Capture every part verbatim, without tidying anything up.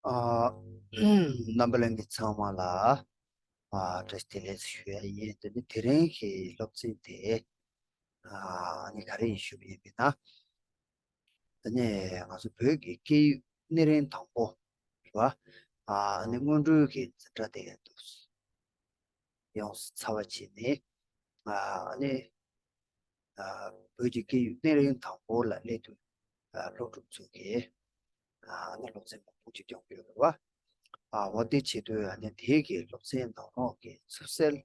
ཨ། རྣམ་པ་ལྷན་རྒྱས་ཚང་མ་ལ་ཨ་བཀྲ་ཤིས་བདེ་ལེགས་ཞུ་ཡ་ཡིན། དེ་ནི་དེ་རིང་གི་སློབ་ཚན་དེ་ཨ་ནི་ག་རེ་ཡིན་ཞུ་བ་ཡིན་པས་ན། དེ་ནས་ང་ཚོ་བོད་ཀྱི་སྐད་ཡིག་གནས་རིམ་དང་པོ་རེད་བ། ཨ་ནི་སྔོན་འགྲོའི་གི་འཛིན་གྲྭ་དེ་འདུག་ཡོངས་སུ་ཚར་བ་བྱས་ནས། ཨ་ནི་ཨ་བོད་ཀྱི་སྐད་ཡིག་གནས་རིམ་དང་པོ་ལ་སླེབས་དུས་ཨ་སློབ་ཕྲུག་ཚོ་གིས་ཨ་ནི་སློབ་ཚན་མང་པོ་ཅིག་སྦྱོང་གི་ཡོད་རེད་བ། ཨ་འོ་དེ་བྱེད་དུས་ཨ་ནི་དེའི་གི་སློབ་ཚན་ནང་ལོགས་ཀྱི་ཚུགས་གསལ་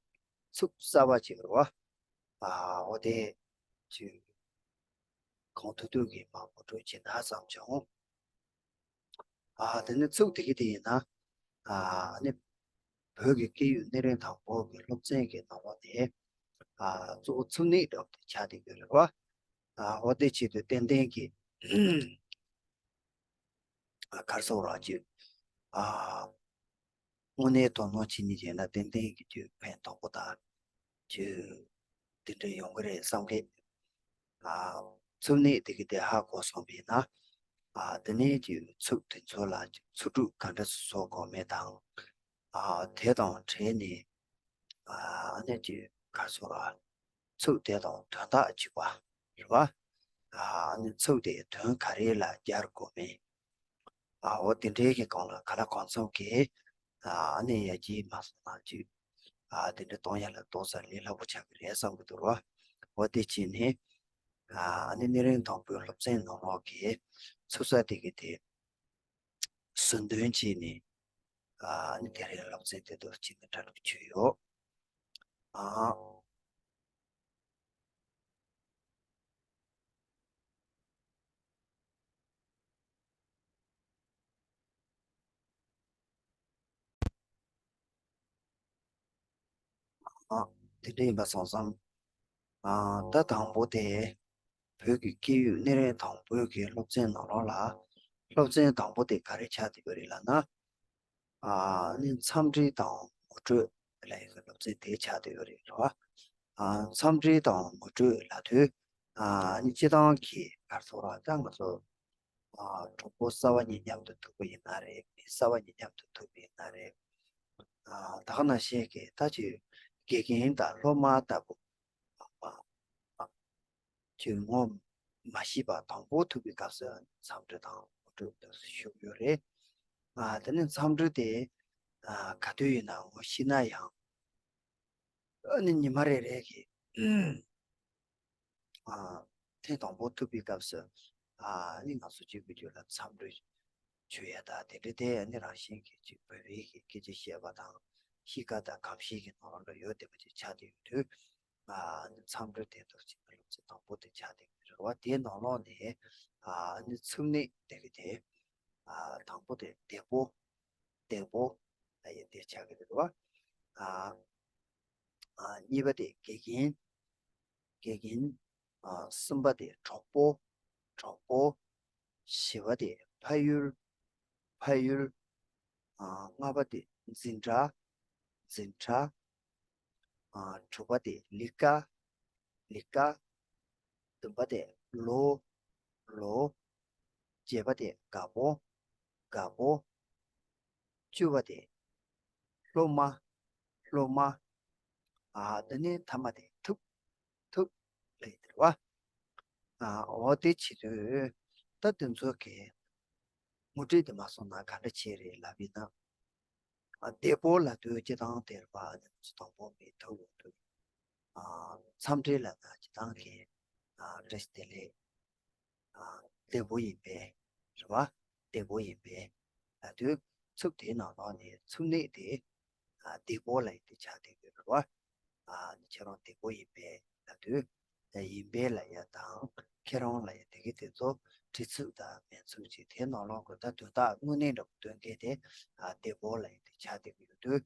ཚུགས་གསར་བ་ཅིག་རེད་བ། ཨ་འོ་དེ་ཅིག་གང་ཐུབ་ཐུབ་ཀྱིས་མར་ངོ་སྤྲོད་བྱེད་ན་བསམ་བྱུང་། ཨ་དེ་ནས་ཚུགས་དེ་གི་དེ་ཡིན་ན། ཨ་ནི་བོད་ཀྱི་སྐད་ཡིག་གནས་རིམ་དང་པོ་གི་སློབ་ཚན་གྱི་ནང་ལོགས་ནས་ཨ་གཙོ་བོ་ཚུགས་གནས་འདྲ་བོ་དེ་ཆགས་བསྡད་ཡོད་རེད་བ། ཨ་འོ་དེ་བྱེད་དུས་ཏན་ཏན་གྱི་ཨ་ག་རེ་ཟེར་ར་ཅིག་ཨ་དངོས་གནས་དོ་སྣང་བྱེད་མཁན་ཅིག་ཡིན་ན་ཏན་ཏན་གྱི་ཅིག་ཕན་ཐོགས་པོ་དང་ཅིག་དེ་འདྲ་ཡོང་གི་རེད་བསམ་གི། ཨ་ཚུགས་གནས་དེ་གི་དེ་ཧ་གོ་སོང་བས་ན། ཨ་དེ་ནས་ཀྱི་ཚུགས་དེ་ཚོ་ལ་ཚུགས་གྲུབ་ག་འདྲ་བཟོ་དགོས་མེད་དང་། ཨ་དེ་དང་འབྲེལ་ནས་ཨ་ནས་ཀྱི་ག་རེ་ཟེར་ར། ཚུགས་དེ་དང་དོན་དག་གཅིག་པ་རེད་བ། ཨ་ནི་ཚུགས་དེ་དོན་ག་རེ་ལ་སྦྱར་དགོས་མིན། ཨ་འོ་དེ་འདྲའི་གི་སྒང་ལ་ག་ལ་གང་འཚམ་གི་ཨ་ནི་ཡར་རྒྱས་མ་སོང་ན་ཅིག་ཨ་དེ་འདྲ་གཏོང་ཡ་ལ་ཏོག་ཙམ་ལས་སླ་པོ་ཆགས་ཀྱི་རེད་བསམ་གྱི་འདུག་ར། འོ་དེ་བྱས་ནས་ཨ་ནི་གནས་རིམ་དང་པོའི་སློབ་ཚན་ནང་ལོགས་ཀྱི་ཚུགས་གསར་དེ་གི་དེ་ཟུར་འདོན་བྱས་ནས་ཨ་ནི་དེ་རིང་སློབ་ཚན་དེ་ཚོ་བྱས་ནས་གྲ་སྒྲིག་བྱས་ཡོད། ཨ། ཨ། དེ་འདྲ་ཡིན་པ་སོང་ཙང་། ཨ། ད་དང་པོ་དེ། བོད་ཀྱི་སྐད་ཡིག་གནས་རིམ་དང་པོའི་གི་སློབ་ཚན་ནང་ལོགས་ལ། སློབ་ཚན་དང་པོ་དེ་ག་རེ་ཆགས་བསྡད་པ་རེད་ལབ་ན། ཨ་ནི་འཚམས་འདྲི་དང་ངོ་སྤྲོད་ལབ་ཡག་གི་སློབ་ཚན་དེ་ཆགས་བསྡད་ཡོད་རེད་རེད་བ། ཨ་འཚམས་འདྲི་དང་ངོ་སྤྲོད་ལབ་དུས། ཨ་ནི་སྤྱིར་བཏང་གི་ག་རེ་ཟེར་ར་ད་ང་ཚོ། ཨ་གྲོགས་པོ་གསར་པ་གཉིས་མཉམ་དུ་ཐུག་པ་ཡིན་ན་རེད། མི་གསར་པ་གཉིས་མཉམ་དུ་ཐུག་པ་ཡིན་ན་རེད། ཨ་ད་ག་ནང་བཞིན་གྱི་ད་ཅིག་དགེ་རྒན་དང་སློབ་མ་ལྟ་བུ། ཨ་ཨ་ཅིག་ངོ་མ་ཤེས་པ་དང་པོ་ཐུག་པའི་སྐབས་སུ་འཚམས་འདྲི་དང་ངོ་སྤྲོད་དུ་ཞུགས་ཡོད་རེད། ཨ་དེ་ནས་འཚམས་འདྲི་དེ་ཨ་ག་དུས་ཡིན་ན་ངོ་ཤེས་ན་ཡང་ཨ་ནི་ཉི་མ་རེ་རེ་གི་ཨ་ཐེངས་དང་པོ་ཐུག་པའི་སྐབས་སུ་ཨ་ནི་ང་ཚོ་གཅིག་གིས་གཅིག་ལ་འཚམས་འདྲི་ཞུ་ཡ་དང་དེ་འདྲ་དེ་ཨ་ནི་རང་བཞིན་གྱིས་གཅིག་བོད་པའི་གི་སྐད་ཆ་བཤད་པ་དང་གཤིས་ཀ་དང་གོམས་གཤིས་ཀྱི་ནང་ལ་ཡོད་བསྡད་པ་ཅིག་ཆགས་བསྡད་ཡོད་དུས། ཨ་ནི་འཚམས་འདྲི་དེ་ཚོ་ཅིག་སློབ་ཚན་དང་པོ་དེ་ཆགས་བསྡད་ཀྱི་རེད་བ། དེའི་ནང་ལོགས་ནས་ཨ་ནི་ཚུགས་གནས་དེ་གི་དེ་ཨ་དང་པོ་དེ་བདེ་པོ། བདེ་པོ་ལབ་ཡ་དེ་ཆགས་ཀྱི་རེད་བ། ཨ་ཨ་གཉིས་པ་དེ་དགེ་རྒན། དགེ་རྒན། ཨ་གསུམ་པ་དེ་གྲོགས་པོ། གྲོགས་པོ། བཞི་པ་དེ་ཕ་ཡུལ། ཕ་ཡུལ། ཨ་ལྔ་པ་དེ་འཛིན་གྲྭ། འཛིན་གྲྭ། ཨ་དྲུག་པ་དེ་ལི་ཀ། ལི་ཀ། བདུན་པ་དེ་ལོ། ལོ། བརྒྱད་པ་དེ་དགའ་པོ། དགའ་པོ། བཅུ་པ་དེ་སློབ་མ། སློབ་མ། ཨ་དེ་ནས་ཐ་མ་དེ་ཐུག། ཐུག་ལབ་ཡ་དེ་རེད་བ། ཨ་འོ་དེ་བྱེད་དུས་ད་དེ་ཚོ་གི་ངོ་སྤྲོད་དེ་མ་སོང་ན་ག་འདྲ་བྱས་རེད་ལབ་ཡིན་ན། ཨ་བདེ་པོ་ལབ་དུས་སྤྱིར་བཏང་དེ་རེད་བ། ང་ཚོ་དང་པོ་མི་ཐུག་ཡོང་དུས། ཨ་འཚམས་འདྲི་ལབ་ན་སྤྱིར་བཏང་གི་ཨ་བཀྲ་ཤིས་བདེ་ལེགས། ཨ་བདེ་པོ་ཡིན་པས། རེད་བ། བདེ་པོ་ཡིན་པས། ལབ་དུས་ཚུགས་དེའི་ནང་ལོགས་ནས་ཚུགས་གནས་དེ་ཨ་བདེ་པོ་ལབ་ཡ་དེ་ཆགས་བསྡད་ཡོད་རེད་བ། ཨ་ཁྱེད་རང་བདེ་པོ་ཡིན་པས་ལབ་དུས། ཡིན་པས་ལབ་ཡ་དང་ཁྱེད་རང་ལབ་ཡ་དེ་གི་དེ་ཚོ་འབྲི་ཚུལ་དང་མིང་ཚིག་ཅིག་དེའི་ནང་ལོགས་ཀྱི་ད་དོན་དག་དངོས་གནས་འདྲ་པོ་སྟོན་མཁན་དེ་ཨ་བདེ་པོ་ལབ་ཡ་དེ་ཆགས་བསྡད་ཀྱི་ཡོད་དུས།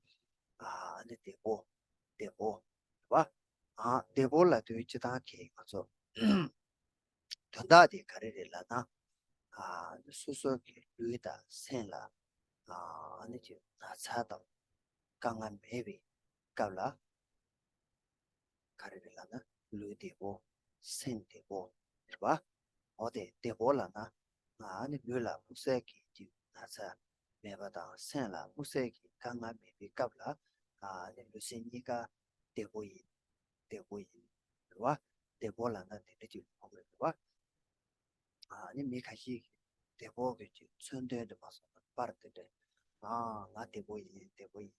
ཨ་ནི་བདེ་པོ། བདེ་པོ། རེད་བ། ཨ་བདེ་པོ་ལབ་དུས་སྤྱིར་བཏང་གི་ང་ཚོ་དོན་དག་དེ་ག་རེ་རེད་ལབ་ན། ཨ་སོ་སོ་གི་ལུས་དང་སེམས་ལ་ཨ་ནི་ཅིག་ན་ཚ་དང་དཀའ་ངལ་མེད་པའི་སྐབས་ལ་ག་རེ་རེད་ལབ་ན་ལུས་བདེ་པོ། སེམས་བདེ་པོ། རེད་བ། འོ་དེ་བདེ་པོ་ལབ་ན་ཨ་ནི་ལུས་ལ་དམིགས་བསལ་གྱི་ཅིག་ན་ཚ་ མེད་པ་དང་སེམས་ལ་དམིགས་བསལ་གྱི་དཀའ་ངལ་མེད་པའི་སྐབས་ལ་ཨ་ནི་ལུས་སེམས་གཉིས་ཀ་བདེ་པོ་ཡིན། བདེ་པོ་ཡིན། རེད་བ། བདེ་པོ་ལབ་ན་དེ་འདྲ་ཅིག་གོ་དགོས་རེད་བ། ཨ་ནི་མི་ཁ་ཤས་ཀྱིས་བདེ་པོ་གི་ཅིག་མཚོན་དོན་དུ་མ་སོང་ན་པར་དེ་འདྲ། ཨ་ང་བདེ་པོ་ཡིན། བདེ་པོ་ཡིན།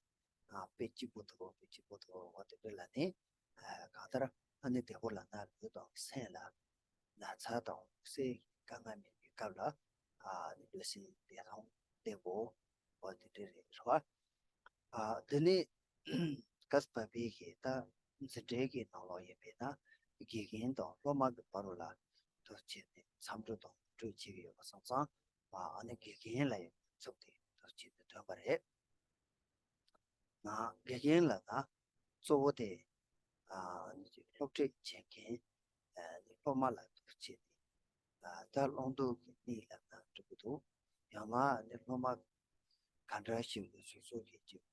ཨ་དཔེ་སྐྱིད་པོ་འདུག་དཔེ་སྐྱིད་པོ་འདུག་འོ་དེ་འདྲ་ལབ་ནས། ཨ་གང་ལྟར་ཨ་ནི་བདེ་པོ་ལབ་ན་ལུས་དང་སེམས་ལ་ན་ཚ་དང་སེམས་དཀའ་ངལ་མེད་པའི་སྐབས་ལ་ཨ་ནི་ལུས་སེམས་བདེ་ཐང་བདེ་པོ། འོ་དེ་འདྲ་རེད་རེད་བ། ཨ་དེ་ནི་ག་ས་བ་བི་གི་ད་འཛིན་གྲྭའི་གི་ནང་ལོགས་ཡིན་པས་ན་དགེ་རྒན་དང་སློབ་མ་གི་བར་ལ་དུ་བྱས་ནས་འཚམས་འདྲི་དང་གྲོས་བྱེད་ཀྱི་ཡོད་པ་སོང་ཙང་ཨ་ནི་དགེ་རྒན་ལ་ཡང་ཚུགས་ཏེ་དུ་བྱས་ནས་ཐོན་པ་རེད། ང་དགེ་རྒན་ལབ་ན་གཙོ་བོ་དེ་ཨ་ནི་སློབ་ཁྲིད་བྱེད་མཁན་ཨ་ནི་སློབ་མ་ལ་དུ་བྱས་ནས་ཨ་ད་བླང་དོར་གྱི་གནས་ལབ་ན་འགྲིག་གི་འདུག་ཡང་ན་ཨ་ནི་སློབ་མ་ག་འདྲ་ཞིག་སོ་སོ་གི་ཅིག་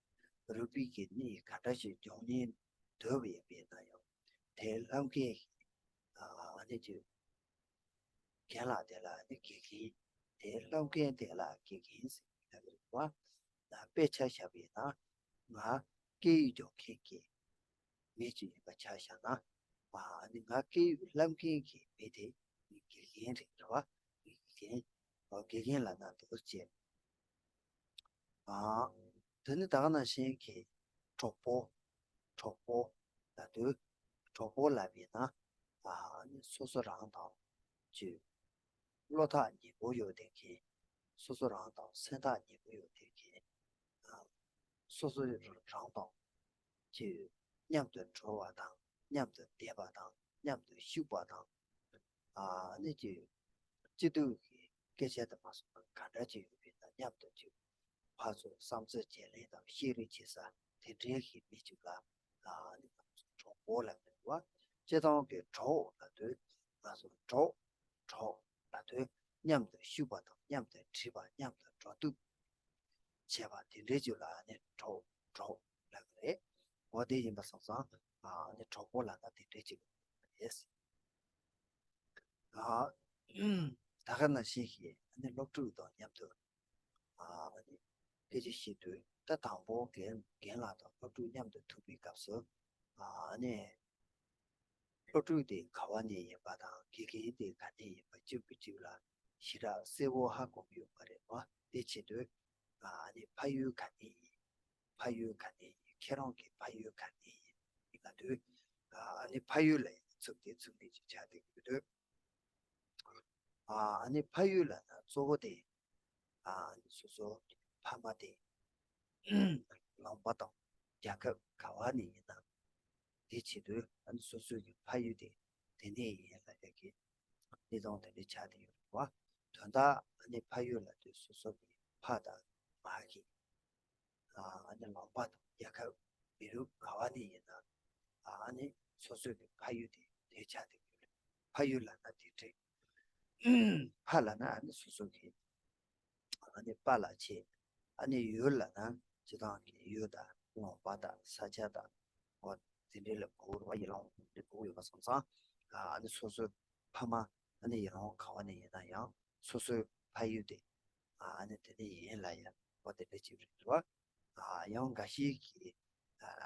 རུས་པའི་གི་གནས་ག་འདྲ་ཞིག་སྦྱོང་སྙིང་འདོད་པ་ཡིན་པས་ན་ཡང་དེ་བསླབ་མཁན་ཨ་ནི་ཅིག་རྒན་ལགས་དེ་ལ་ནི་དགེ་རྒན། དེ་བསླབ་མཁན་དེ་ལ་དགེ་རྒན་ཟེར་གྱི་ཡོད་རེད་བ། ལ་དཔེ་ཆ་བཞག་པ་ཡིན་ན་ང་སྐད་ཡིག་སྦྱོང་མཁན་གྱི་མི་ཅིག་ཡིན་པ་ཆ་བཞག་ན། ཨ་ནི་ང་སྐད་ཡིག་བསླབ་མཁན་གྱི་མི་དེ་ནི་དགེ་རྒན་རེད་རེད་བ། དགེ་རྒན། ཨོ་དགེ་རྒན་ལབ་ན་འདུག་ཅེས། ཨ། དེ་ནི་ད་ག་ནང་བཞིན་གྱི་གྲོགས་པོ། གྲོགས་པོ་ལབ་དུས་གྲོགས་པོ་ལབ་པས་ན་ཨ་ནི་སོ་སོ་རང་དང་ཅིག་བློ་ཐག་ཉེ་པོ་ཡོད་བསྡད་མཁན། སོ་སོ་རང་དང་སེམས་ཐག་ཉེ་པོ་ཡོད་བསྡད་མཁན། ཨ། སོ་སོ་རང་དང་ཅིག་མཉམ་དུ་འགྲོ་བ་དང་མཉམ་དུ་བསྡད་པ་དང་མཉམ་དུ་བཞུགས་པ་དང་། ཨ་ནི་ཅིག་སྐྱིད་སྡུག་གི་སྐད་ཆ་དེ་མ་སོང་ན་ག་འདྲ་ཅིག་ཡོད་པས་ན་མཉམ་དུ་ཅིག་ཕར་ཚུར་བསམ་ཚུལ་བརྗེ་ལེན་དང་བཤད་རེས་བྱེད་ས་དེ་འདྲའི་གི་མི་ཅིག་ལ་ཨ་ནི་ང་ཚོ་གྲོགས་པོ་ལབ་ཀྱི་འདུག་བ། སྤྱིར་བཏང་གི་གྲོགས་ལབ་དུས་ང་ཚོ་གྲོགས། གྲོགས་ལབ་དུས་མཉམ་དུ་བཞུགས་པ་དང་མཉམ་དུ་འཁྲིད་པ་མཉམ་དུ་འགྲོ་འདུག་བྱས་པ་དེ་འདྲའི་ཅིག་ལ་ནི་གྲོགས་གྲོགས་ལབ་ཀྱི་རེད། འོ་དེ་ཡིན་པ་སོང་ཙང་ཨ་ནི་གྲོགས་པོ་ལབ་ན་དེ་འདྲའི་ཅིག་རེད། ཨ་ད་ག་ནང་བཞིན་གྱི་ཨ་ནི་སློབ་ཕྲུག་དང་མཉམ་དུ་ཨ་ནི་སྐད་ཆ་བཤད་དུས་ད་དང་པོ་རྒན་རྒན་ལགས་དང་སློབ་ཕྲུག་མཉམ་དུ་ཐུག་པའི་སྐབས་སུ་ཨ་ནི་སློབ་ཕྲུག་དེ་ག་བ་ནས་ཡིན་པ་དང་དགེ་རྒན་དེ་ག་ནས་ཡིན་པ་གཅིག་གིས་གཅིག་ལ་ཞེ་དྲག་གསལ་བོ་ཧ་གོ་གི་ཡོད་མ་རེད་བ། དེ་བྱེད་དུས་ཨ་ནི་ཕ་ཡུལ་ག་ནས་ཡིན། ཕ་ཡུལ་ག་ནས་ཡིན། ཁྱེད་རང་གི་ཕ་ཡུལ་ག་ནས་ཡིན་ལབ་དུས་ཨ་ནི་ཕ་ཡུལ་ལ་ཡིན་ཚུགས་དེ་ཚུགས་ནས་ཅིག་ཆགས་བསྡད་ཡོད་དུས། ཨ་ནི་ཕ་ཡུལ་ལབ་ན་གཙོ་བོ་དེ་ཨ་ནི་སོ་སོ་ཕ་མ་དེ་ལུང་པ་དང་རྒྱལ་ཁབ་ག་བ་ནས་ཡིན་ན་དེ་བྱེད་དུས་ཨ་ནི་སོ་སོའི་གི་ཕ་ཡུལ་དེ་དེ་ནས་ཡིན་ལབ་ཡ་གི་གནས་སྟངས་དེ་འདྲ་ཆགས་བསྡད་ཡོད་རེད་བ། དོན་དག་ཨ་ནི་ཕ་ཡུལ་ལབ་དུས་སོ་སོ་གི་ཕ་དང་མ་གི་ཨ་ནི་ལུང་པ་དང་རྒྱལ་ཁབ་མི་རིགས་ག་བ་ནས་ཡིན་ན་ཨ་ནི་སོ་སོའི་གི་ཕ་ཡུལ་དེ་དེ་ཆགས་བསྡད་ཡོད་རེད། ཕ་ཡུལ་ལབ་ན་དེ་འདྲ། ཕ་ལབ་ན་ཨ་ནི་སོ་སོ་གི་ཨ་ནི་པཱ་ལགས་བྱས། ཨ་ནི་ཡུལ་ལབ་ན་སྤྱིར་བཏང་གི་ཡུལ་དང་ལུང་པ་དང་ས་ཆ་དང་འོ་དེ་འདྲའི་ལ་གོ་བ་ཡི་ལུང་འདི་གོ་ཡོད་པ་སོང་ཙང་ཨ་ནི་སོ་སོའི་ཕ་མ་ཨ་ནི་ཡི་ལུང་ག་བ་ནས་ཡིན་ན་ཡང་སོ་སོའི་ཕ་ཡུལ་དེ་ཨ་ནི་དེ་ནས་ཡིན་ལབ་ཡ་འོ་དེ་འདྲ་ཅིག་རེད་བ། ཨ་ཡང་འགའ་ཞིག་གིས་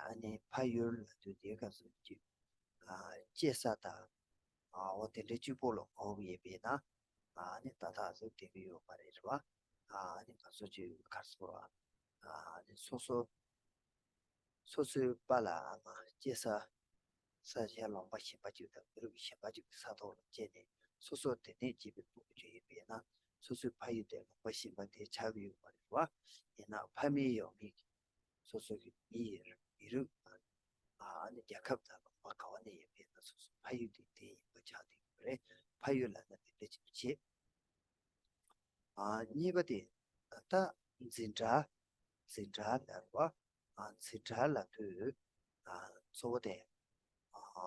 ཨ་ནི་ཕ་ཡུལ་ལབ་དུས་དེའི་སྐབས་སུ་ཅིག་ཨ་སྐྱེས་ས་དང་ཨ་འོ་དེ་འདྲའི་གཅིག་པོ་ལ་གོ་བ་ཡིན་པས་ན་ཨ་ནི་ད་ཐག་ཟུག་བསྡད་ཀྱི་ཡོད་མ་རེད་རེད་བ། ཨ་ནི་ང་ཚོ་ཅིག་ག་རེ་ཟེར་དགོས་རེད། ཨ་ནི་སོ་སོ་སོ་སོའི་པཱ་ལགས་ཨ་མ་སྐྱེས་ས་ས་ཆའི་ལུང་པ་གཞན་པ་ཅིག་དང་མི་རིགས་གཞན་པ་ཅིག་གི་ས་ཐོག་ལ་སྐྱེས་ནས་སོ་སོ་དེ་ནས་སྐྱེས་པའི་བུ་ཅིག་ཡིན་པས་ན་སོ་སོའི་ཕ་ཡུལ་དེ་ལུང་པ་གཞན་པ་དེ་ཆགས་ཀྱི་ཡོད་མ་རེད་བ། ཡིན་ན་ཕ་མེས་ཡང་མེས་ཀྱི་སོ་སོ་གི་མི་ཡི་མི་རིགས་ཨ་ནི་རྒྱལ་ཁབ་དང་ལུང་པ་ག་བ་ནས་ཡིན་པས་ན་སོ་སོ་ཕ་ཡུལ་དེ་དེ་ཡིན་པ་ཆགས་བསྡད་ཡོད་རེད། ཕ་ཡུལ་ལབ་ན་དེ་འདྲ་ཅིག་བྱེད། ཨ་གཉིས་པ་དེ་ད་འཛིན་གྲྭ། འཛིན་གྲྭ་ལབ་པ། ཨ་འཛིན་གྲྭ་ལབ་དུས་ཨ་གཙོ་བོ་དེ་ཨ་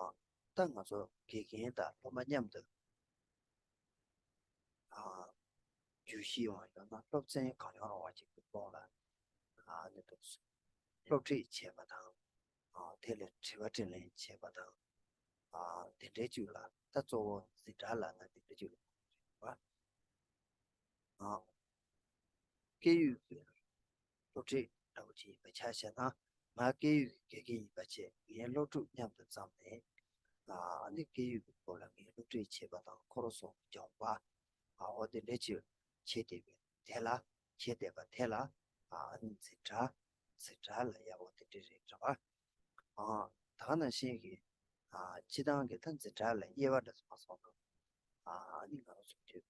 ད་ང་ཚོ་དགེ་རྒན་དང་སློབ་མ་མཉམ་དུ་ཨ་བརྗོད་གཞི་ཡང་ཡང་ན་སློབ་ཚན་གང་ཡང་རུང་བ་ཅིག་གི་ཐོག་ལ་ཨ་ནི་འདུག་སློབ་ཁྲིད་བྱས་པ་དང་ཨ་དེ་ལ་དྲི་བ་དྲིས་ལན་བྱས་པ་དང་ཨ་དེ་འདྲའི་ཅིག་ལ་ད་གཙོ་བོ་འཛིན་གྲྭ་ལབ་ན་དེ་འདྲའི་ཅིག་ལ་གོ་དགོས་རེད་བ། ཨ་སྐད་ཡིག་གི་ སློབ་ཁྲིད་འདྲ་བོ་ཅིག་ཡིན་པ་ཆ་བཞག་ན། ང་སྐད་ཡིག་གི་དགེ་རྒན་ཡིན་པ་བྱས། ངའི་སློབ་ཕྲུག་མཉམ་དུ་འཛོམས་ནས། ཨ་ནི་སྐད་ཡིག་གི་སྐོར་ལ་ངས་སློབ་ཁྲིད་བྱེད་པ་དང་། ཁོ་རང་ཚོ་སྦྱོང་བ། ཨ་འོ་དེ་འདྲ་ཅིག་བྱེད་བསྡད་པའི་དེ་ལ། བྱེད་བསྡད་པ་དེ་ལ། ཨ་ནི་འཛིན་གྲྭ། འཛིན་གྲྭ་ལབ་ཡག་འོ་དེ་འདྲ་རེད་རེད་པ། ཨ་ད་ག་ནང་བཞིན་གྱི། ཨ་སྤྱིར་བཏང་གི་ད་འཛིན་གྲྭ་ལ་དབྱེ་བ་འདྲ་ཚོ་མ་སོང་ན། ཨ་ནི་ང་རང་ཚོ་དུས་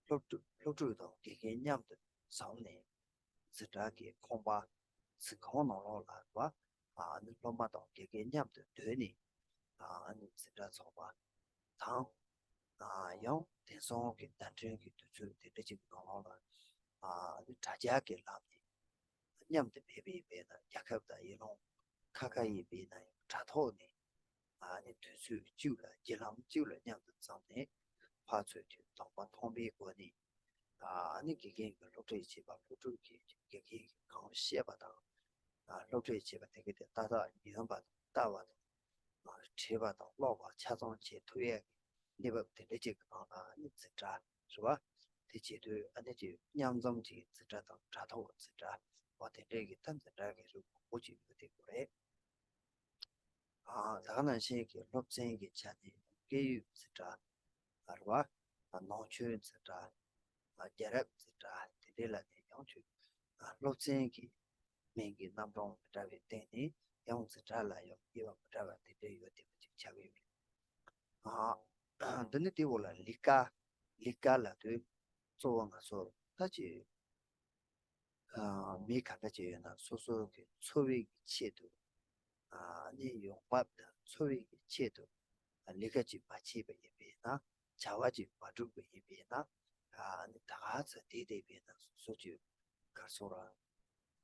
སློབ་ཕྲུག་སློབ་ཕྲུག་དང་དགེ་རྒན་མཉམ་དུ་འཛོམས་ནས། འཛིན་གྲྭ་གི་ཁང་པ། འཛིན་ཁང་ནང་ལོགས་ལ་རེད་པ། ཨ་ནི་སློབ་མ་དང་དགེ་རྒན་མཉམ་དུ་སྡོད་ནས། ཨ་ནི་འཛིན་གྲྭ་ཚོགས་པ་དང་། ཨ་ཡང་དེང་སང་གི་བརྡ་འཕྲིན་གྱི་དུས་ཚོད་དེ་འདྲ་ཅིག་ནང་ལོགས་ལ། ཨ་ནི་དྲ་རྒྱ་གི་ལམ་ནས་མཉམ་དུ་ཕེབས་པ་ཡིན་པས་ན། རྒྱལ་ཁབ་དང་ཡུལ་ལུང་ཁ་ཁ་ཡིན་པས་ན་ཡང་དྲ་ཐོག་ནས། ཨ་ནི་དུས་ཚོད་གཅིག་ལ་བརྒྱུད་ལམ་གཅིག་ལ་མཉམ་དུ་འཛོམས་ནས། ཕར་ཚུར་གྱི་གདོང་པ་མཐོང་བའི་སྒོ་ནས། ཨ་ནི་དགེ་རྒན་གྱིས་སློབ་ཁྲིད་བྱེད་པ། སློབ་ཕྲུག་གིས་དགེ་རྒན་གྱིས་གང་བཤད་པ་དང་། ཨ་སློབ་ཁྲིད་བྱེད་པ་དེ་ག་དེ་ཏག་ཏག་ཉན་པ་དང་། ལྟ་བ་དང་། ཨ་བྲིས་པ་དང་ཀློག་པ་ཆ་ཚང་བྱེད་ཐུབ་ཡས་ཀྱི་གནས་བབ་དེ་འདྲ་ཅིག་གི་ནང་ལ་ཨ་ནི་འཛིན་གྲྭ་རེད་པ། དེ་བྱེད་དུས་ཨ་ནི་ཅིག་མཉམ་འཛོམས་ཀྱི་འཛིན་གྲྭ་དང་། དྲ་ཐོག་འཛིན་གྲྭ་བ་དེ་འདྲས་ཀྱི་ད་འཛིན་གྲྭ་གི་རིགས་མང་པོ་ཅིག་ཡོད་བསྡད་ཡོད་རེད། ཨ་ད་ག་ནང་བཞིན་གྱི་སློབ་ཚན་གྱི་ཆ་ནས་སྐད་ཡིག་འཛིན་གྲྭ་རེད་པ། ཨ་ནང་ཆོས་འཛིན་གྲྭ། ཨ་རྒྱལ་རབས་འཛིན་གྲྭ། དེ་འདྲས་ལ་ནི་ཡང་ཆོས། ཨ་སློབ་ཚན་གྱི་མིང་གི་རྣམ་གྲངས་མི་འདྲ་བའི་སྟེང་ནས་ཡང་འཛིན་གྲྭ་ལ་ཡང་དབྱེ་བ་མི་འདྲ་བ་དེ་འདྲས་ཡོད་བསྡད་པ་ཅིག་ཆགས་ཀྱི་ཡོད་རེད། ཨ་འདི་ནི་དེའི་འོག་ལ་ལས་ཀ། ལས་ཀ་ལབ་དུས་གཙོ་བོ་ང་ཚོ་ད་ཅིག་ཨ་མི་ག་འདྲ་ཅིག་ཡོད་ན་སོ་སོ་གི་འཚོ་བའི་ཆེད་དུ། ཨ་ནི་ཡོང་འབབ་དང་འཚོ་བའི་ཆེད་དུ། ཨ་ལས་ཀ་ཅིག་མ་བྱས་པ་ཡིན་པས་ན། བྱ་བ་ཅིག་མ་བསྒྲུབས་པ་ཡིན་པས་ན། ཨ་ནི་ད་ག་ཚོད་བསྡད་བསྡད་པས་ན་སོ་སོ་ཅིག་གར་སོང་ར།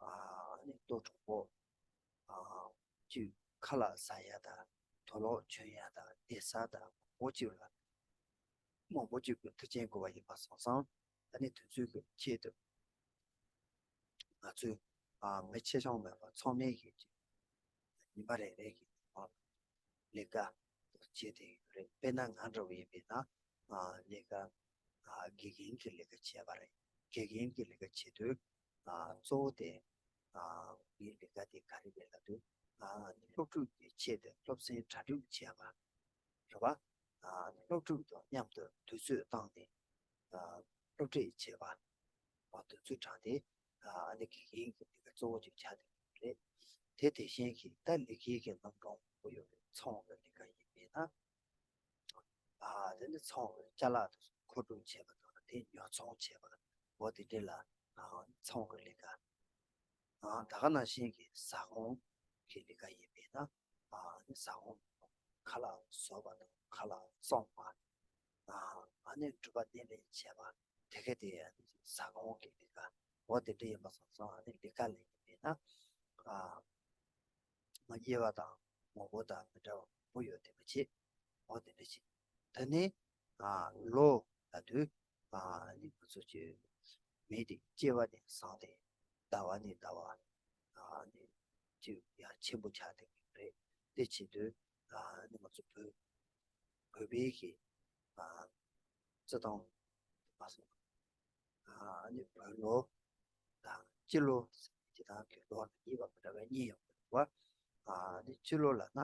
ཨ་ནི་ལྟོ་གྲང་པོ། ཨ་ཅིག་ཁ་ལག་ཟ་ཡ་དང་། དུག་ལོག་གྱོན་ཡ་དང་། བསྡད་ས་དང་། མང་པོ་ཅིག་ལ། མང་པོ་ཅིག་གི་མཐུན་རྐྱེན་དགོས་པ་ཡིན་པ་སོང་ཙང་། ཨ་ནི་དུས་ཚོད་ཀྱི་ཆེད་དུ་ང་ཚོས། ཨ་མི་ཆེ་ཆུང་མེད་པར་ཚང་མས་ཀྱི་ཉིན་མ་རེ་རེ་གི་ནང་ལས་ཀ་བྱེད་བསྡད་ཡོད་རེད། དཔེར་ན་ང་འདྲ་བོ་ཡིན་པས་ན། ཨ་ལས་ཀ། ཨ་དགེ་རྒན་གྱི་ལས་ཀ་བྱས་པ་རེད། དགེ་རྒན་གྱི་ལས་ཀ་བྱེད་དུས། ཨ་གཙོ་བོ་དེ། ཨ་ངའི་ལས་ཀ་དེ་ག་རེ་རེད་ལབ་དུས། ཨ་སློབ་ཕྲུག་གི་ཆེད་དུ་སློབ་ཚན་གྲ་སྒྲིག་བྱས་པ་རེད་པ། ཨ་སློབ་ཕྲུག་དང་མཉམ་དུ་དུས་ཚོད་བཏང་ནས། ཨ་སློབ་ཁྲིད་བྱེད་པ། ཨ་དུས་ཚོད་དྲངས་ཏེ། ཨ་ནི་དགེ་རྒན་གྱི་ལས་ཀ་གཙོ་བོ་ཅིག་ཆགས་བསྡད་ཡོད་རེད། དེ་དེ་བཞིན་གྱི་ད་ལས་ཀའི་གི་རྣམ་གྲངས་མང་པོ་ཡོད་རེད། ཚོང་གི་ལས་ཀ་ཡིན་པས་ན། ཨ་དེ་ནི་ཚོང་གི་ཅ་ལག་དེ་ཚོ་མཁོ་སྤྲོད་བྱེད་པ་དང་། དེ་ཉོ་ཚོང་བྱེད་པ། འོ་དེ་འདྲ་ལ། ཨ་ཚོང་གི་ལས་ཀ། ཨ་ད་ག་ནང་བཞིན་གྱི་ཟ་ཁང་གི་ལས་ཀ་ཡིན་པས་ན། ཨ་ནི་ཟ་ཁང་ཁ་ལག་བཟོ་བ་དང་། ཁ་ལག་བཙོང་བ། ཨ་ཨ་ནི་འགྲུལ་པ་སྣེ་ལེན་བྱས་པ། དེ་ག་དེ་ཟ་ཁང་གི་ལས་ཀ། འོ་དེ་འདྲ་ཡིན་པ་སོང་ཙང་། ཨ་ནི་ལས་ཀ་ལས་ཡིན་པས་ན། ཨ་མ་དབྱེ་བ་དང་ངོ་བོ་དང་མི་འདྲ་བ་མང་པོ་ཡོད་བསྡད་པ་བྱས། འོ་དེ་འདྲ་བྱས། ད་ནི་ཨ་ལོ་ལབ་དུས། ཨ་ནི་ང་ཚོ་ཀྱི་མི་དེ་སྐྱེ་བ་ནས་བཟུང་སྟེ་ཟླ་བ་ནས་ཟླ་བ། ཨ་ནི་ཅིག་ཡང་ཆེན་པོ་ཆགས་བསྡད་ཀྱི་རེད། དེ་བྱེད་དུས། ཨ་ནི་ང་ཚོ་བོད་བོད་པའི་གི་ཨ་རྩི་སྟངས་མ་སོང་། ཨ་ནི་བོད་ལོ་དང་སྤྱི་ལོ་ཟེར་ནས་སྤྱི་བཏང་གི་ལོ་ལ་དབྱེ་བ་མི་འདྲ་བ་གཉིས་ཡོད་པ། ཨ་ནི་སྤྱི་ལོ་ལབ་ན།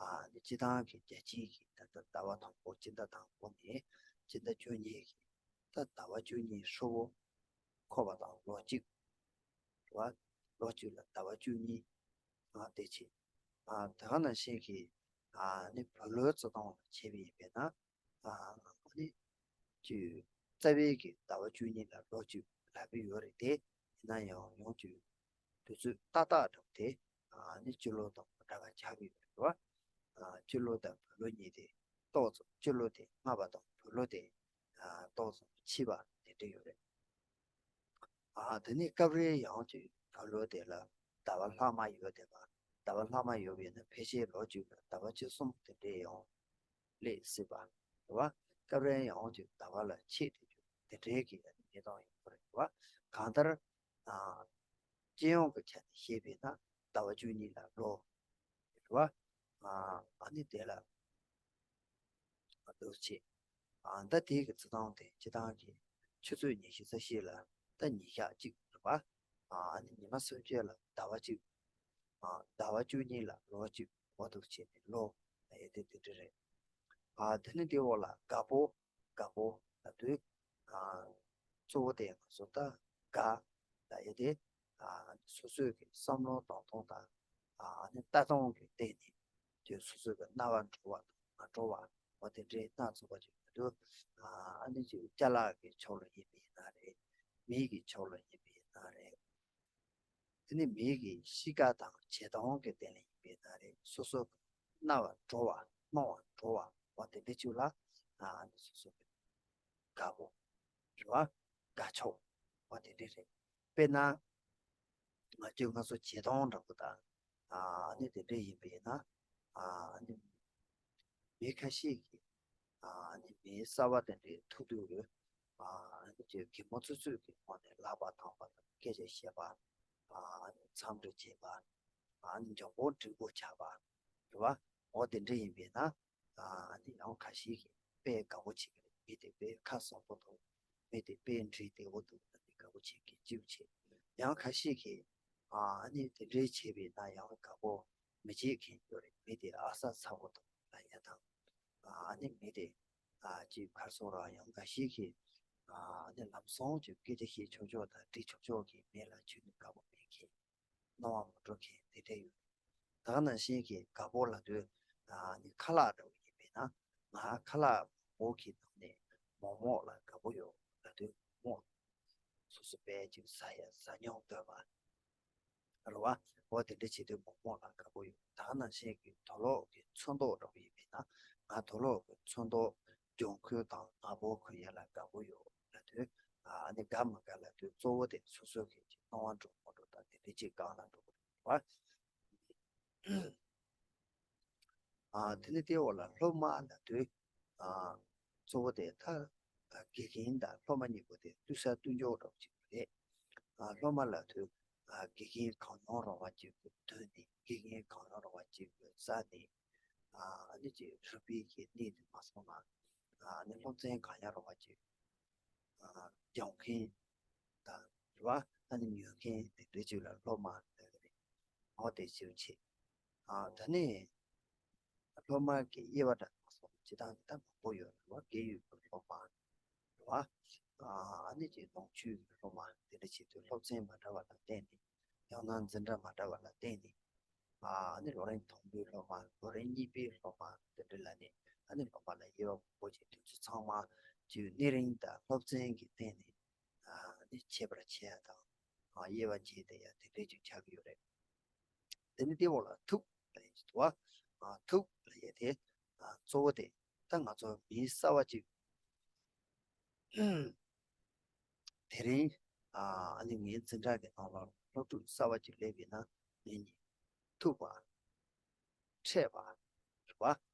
ཨ་ནི་སྤྱི་བཏང་གི་རྒྱལ་སྤྱིའི་གི་ད་ལྟ་ཟླ་བ་དང་པོ། སྤྱི་ཟླ་དང་པོ་ནས་སྤྱི་ཟླ་བཅུ་གཉིས་གི། ད་ཟླ་བ་བཅུ་གཉིས་ཧྲིལ་བོ་འཁོར་བ་དང་ལོ་གཅིག་རེད་བ། ལོ་གཅིག་ལ་ཟླ་བ་བཅུ་གཉིས། ཨ་དེ་བྱས། ཨ་ད་ག་ནང་བཞིན་གྱི། ཨ་ནི་བོད་ལོའི་རྩི་སྟངས་ལ་བྱས་པ་ཡིན་པས་ན། ཨ་ནི་ཅིག་རྩ་བའི་གི་ཟླ་བ་བཅུ་གཉིས་ལ་ལོ་གཅིག་ལབ་ཀྱི་ཡོད་རེད་དེ། ཡིན་ན་ཡང་ཡང་ཅིག་དུས་ཚོད་ཏག་ཏག་འགྲོ་དེ། ཨ་ནི་སྤྱི་ལོ་དང་མི་འདྲ་བ་ཆགས་ཀྱི་ཡོད་རེད་བ། ཨ་སྤྱི་ལོ་དང་བོད་ལོ་གཉིས་དེ་ཏོག་ཙམ། སྤྱི་ལོ་དེ་སྔ་བ་དང་བོད་ལོ་དེ་ཨ་ཏོག་ཙམ་ཕྱི་བ་དེ་འདྲ་ཡོད་རེད། ཨ་དེ་ནས་སྐབས་རེ་ཡང་ཅིག་བོད་ལོ་དེ་ལ་ཟླ་བ་ལྷག་མ་ཡོད་བསྡད་པ། ཟླ་བ་ལྷག་མ་ཡོད་པ་ཡིན་ན་ཕལ་ཆེར་ལོ་གཅིག་ལ་ཟླ་བ་བཅུ་གསུམ་དེ་འདྲས་ཡང་སླེབས་སྲིད་པ་རེད་བ། སྐབས་རེ་ཡང་ཅིག་ཟླ་བ་ལ་ཆད་དེ་རྒྱུ་དེ་འདྲའི་གི་གནས་སྟངས་ཡོང་གི་རེད་བ། གང་ལྟར། ཨ་སྤྱི་ཡོངས་ཀྱི་ཆ་ནས་བཤད་པས་ན་ཟླ་བ་བཅུ་གཉིས་ལ་ལོ་རེད་བ། ཨ་ཨ་ནི་དེ་ལ་འདུག་བྱས། ཨ་ད་དེའི་གི་རྩི་སྟངས་དེ་སྤྱི་བཏང་གི་ཆུ་ཚོད་ཉི་ཤུ་རྩ་བཞི་ལ་ད་ཉིན་ཞག་གཅིག་ བ། ཨ་ནི་ཉི་མ་སུམ་ཅུ་ལ་ཟླ་བ་གཅིག་ཨ་ཟླ་བ་བཅུ་གཉིས་ལ་ལོ་གཅིག་འོ་འདུག་བྱས་ནས་ལོ་ཡ་དེ་དེ་འདྲ་རེད། ཨ་དེ་ནི་དེ་འོག་ལ་དགའ་པོ། དགའ་པོ་ལབ་དུས་ཨ་གཙོ་བོ་དེ་ང་ཚོ་ད་དགའ་ལབ་ཡ་དེ་ཨ་སོ་སོའི་གི་བསམ་བློ་གཏོང་སྟངས་དང་ཨ་ནི་ལྟ་སྟངས་ཀྱི་སྟེང་ནས་དེ་སོ་སོའི་གི་རྣ་བ་འགྲོ་བ་དང་མ་འགྲོ་བ་འོ་དེ་འདྲའི་སྣ་ཚོགས་པ་ཅིག་ཡོད་དུས་ཨ་ནི་ཅིག་ཅ་ལག་གི་ཕྱོགས་ལ་ཡིན་པ་ཡིན་ན་རེད། མི་གི་ཕྱོགས་ལ་ཡིན་པ་ཡིན་ན་རེད། དེ་ནི་མི་གི་གཤིས་ཀ་དང་བྱེད་སྟངས་ཀྱི་སྟེང་ལ་ཡིན་པས་ན་རེད། སོ་སོ་རྣ་བ་འགྲོ་བ་སྣང་བ་འགྲོ་བ་བ་དེ་འདྲ་ཅིག་ལ་ཨ་ནི་སོ་སོ་གི་དགའ་པོ་རེད་བ། དགའ་ཕྱོགས་བ་དེ་འདྲ་རེད། དཔེར་ན་ང་ཚོས་ང་ཚོ་བྱེད་སྟངས་འདྲ་པོ་དང་ཨ་ནི་དེ་འདྲ་ཡིན་པས་ན་ཨ་ནི་མི་ཁ་ཤས་ཀྱིས་ཨ་ནི་མིའི་གསར་བ་དེ་འདྲའི་ཐུག་དུས་ཨ་ནི་ཅིག་གད་མོ་ཚུད་ཚུད་ཀྱི་ངང་ནས་ལག་པ་འཐེན་པ་དང་སྐད་ཆ་བཤད་པ་ཨ་ནི་འཚམས་འདྲི་བྱེད་པ་ཨ་ནི་འཇམ་པོ་འགྲིག་པོ་ཆགས་པ་རེད་བ། འོ་དེ་འདྲ་ཡིན་པས་ན་ཨ་ནི་ཡང་ཁ་ཤས་ཀྱིས་དཔེ་དགའ་པོ་བྱེད་ཀྱི་རེད། མི་དེ་དཔེ་ཁ་བཟང་པོ་འདུག་མི་དེ་དཔེ་འདྲེ་བདེ་བོ་འདུག་ལབ་ནས་དགའ་པོ་བྱེད་ཀྱི་ཅིའུ་བྱེད། ཡང་ཁ་ཤས་ཀྱིས་ཨ་ནི་དེ་འདྲའི་བྱས་པས་ན་ཡང་དགའ་པོ་མི་བྱེད་མཁན་ཡོད་རེད། མི་དེ་ཨ་ས་ཚ་བོ་འདུག་ལབ་ཡ་དང་ཨ་ནི་མི་དེ་ཨ་ཅིག་གར་སོང་ར་ཡང་འགའ་ཞིག་གིས་ཨ་ནི་ལམ་སང་ཅིག་སྐད་ཆ་བཤད་ཆོག་ཆོག་དང་འདྲི་ཆོག་ཆོག་གི་མི་ལ་ཁྱོད་ནི་དགའ་པོ་མེད་མཁན་སྣང་བ་མ་འགྲོ་མཁན་དེ་འདྲ་ཡོད། ད་ག་ནང་བཞིན་གྱི་དགའ་པོ་ལབ་དུས་ཨ་ནི་ཁ་ལག་འདྲ་བོ་ཡིན་པས་ན་ང་ཁ་ལག་མོག་གི་ནང་ནས་མོག་མོག་ལ་དགའ་པོ་ཡོད་ལབ་དུས་མོག་སོ་སོ་དཔེ་ཅིག་ཟ་ཡ་ཟ་མྱོང་འདོད་པ་རེད་བ། འོ་དེ་འདྲ་བྱེད་དུས་མོག་མོག་ལ་དགའ་པོ་ཡོད། ད་ག་ནང་བཞིན་གྱི་དུག་ལོག་གི་ཚོན་མདོག་འདྲ་བོ་ཡིན་པས་ན་ང་དུག་ལོག་གི་ཚོན་མདོག་ལྗང་ཁུ་དང་ནག་པོ་གོན་ཡ་ལ་དགའ་པོ་ཡོད་ལབ་དུས་ཨ་ནི་དགའ་མ་དགའ་ལབ་དུས་གཙོ་བོ་དེ་སོ་སོ་གི་སྣང་བ་འགྲོ་མ་འགྲོ་དང་དེ་འདྲ་ཅིག་གང་ལ་འགྲོ་དགོས་རེད་བ། ཨ་དེ་ནི་དེའི་འོག་ལ་སློབ་མ་ལབ་དུས་ཨ་གཙོ་བོ་དེ་ད་དགེ་རྒན་དང་སློབ་མ་གཉིས་པོ་དེ་ལྟོས་ས་ལྟོས་འཇོག་འདྲ་བོ་ཅིག་རེད། ཨ་སློབ་མ་ལབ་དུས་ཨ་དགེ་རྒན་གང་ཡོང་རུང་བ་ཅིག་གི་མདུན་ནས་དགེ་རྒན་གང་ཡོང་རུང་བ་ཅིག་གི་རྩ་ནས་ཨ་ནི་ཅིག་རུས་པའི་གི་གནས་དེ་མ་སོང་ན་ཨ་ནི་སློབ་ཚན་གང་ཡོང་རུང་བ་ཅིག་ཨ་སྦྱོང་མཁན་དང་རེད་བ། ཨ་ནི་ཉོན་མཁན་དེ་འདྲ་ཅིག་ལ་སློབ་མ་ལབ་ཀྱི་རེད། འོ་དེ་ཅིག་བྱེད། ཨ་ད་ནི་སློབ་མ་གི་དབྱེ་བ་འདྲ་མ་སོང་སྤྱི་བཏང་གི་ད་མང་པོ་ཡོད་རེད་བ། དགེ་ཡོད་ཀྱི་སློབ་མ་རེད་བ། ཨ་ནི་ཅིག་ནང་ཆོས་ཀྱི་སློབ་མ་དེ་འདྲ་བྱེད་དུས་སློབ་ཚན་མ་འདྲ་བ་ལ་བརྟེན་ནས་ཡང་ན་འཛིན་གྲྭ་མ་འདྲ་བ་ལ་བརྟེན་ནས་ཨ་ནི་ལོ་རིམ་དང་པོའི་སློབ་མ་ལོ་རིམ་གཉིས་པའི་སློབ་མ་དེ་འདྲ་ལ་ནི་ཨ་ནི་སློབ་མ་ལ་དབྱེ་བ་མང་པོ་ཅིག་དེ་ཚོ་ཚང་མ་ཅིག་གནས་རིམ་དང་སློབ་ཚན་གྱི་སྟེང་ནས་ཨ་ནི་ཁྱད་པར་ཕྱེ་ཡ་དང་ཨ་དབྱེ་བ་འབྱེད་བསྡད་ཡ་དེ་འདྲས་ཅིག་ཆགས་ཀྱི་ཡོད་རེད། དེ་ནི་དེའི་འོག་ལ་ཐུག་ལབ་ཡ་ཅིག་འདུག་བ། ཨ་ཐུག་ལབ་ཡ་དེ་ཨ་གཙོ་བོ་དེ་ད་ང་ཚོ་མིའི་གསར་བ་ཅིག་དེ་རིང་ཨ་ནི་ངའི་འཛིན་གྲྭ་གི་ནང་ལ་སློབ་ཕྲུག་གསར་བ་ཅིག་སླེབས་ཡིན་ན་ངེད་གཉིས་ཐུག་པ། འཕྲད་པ། རེད་བ།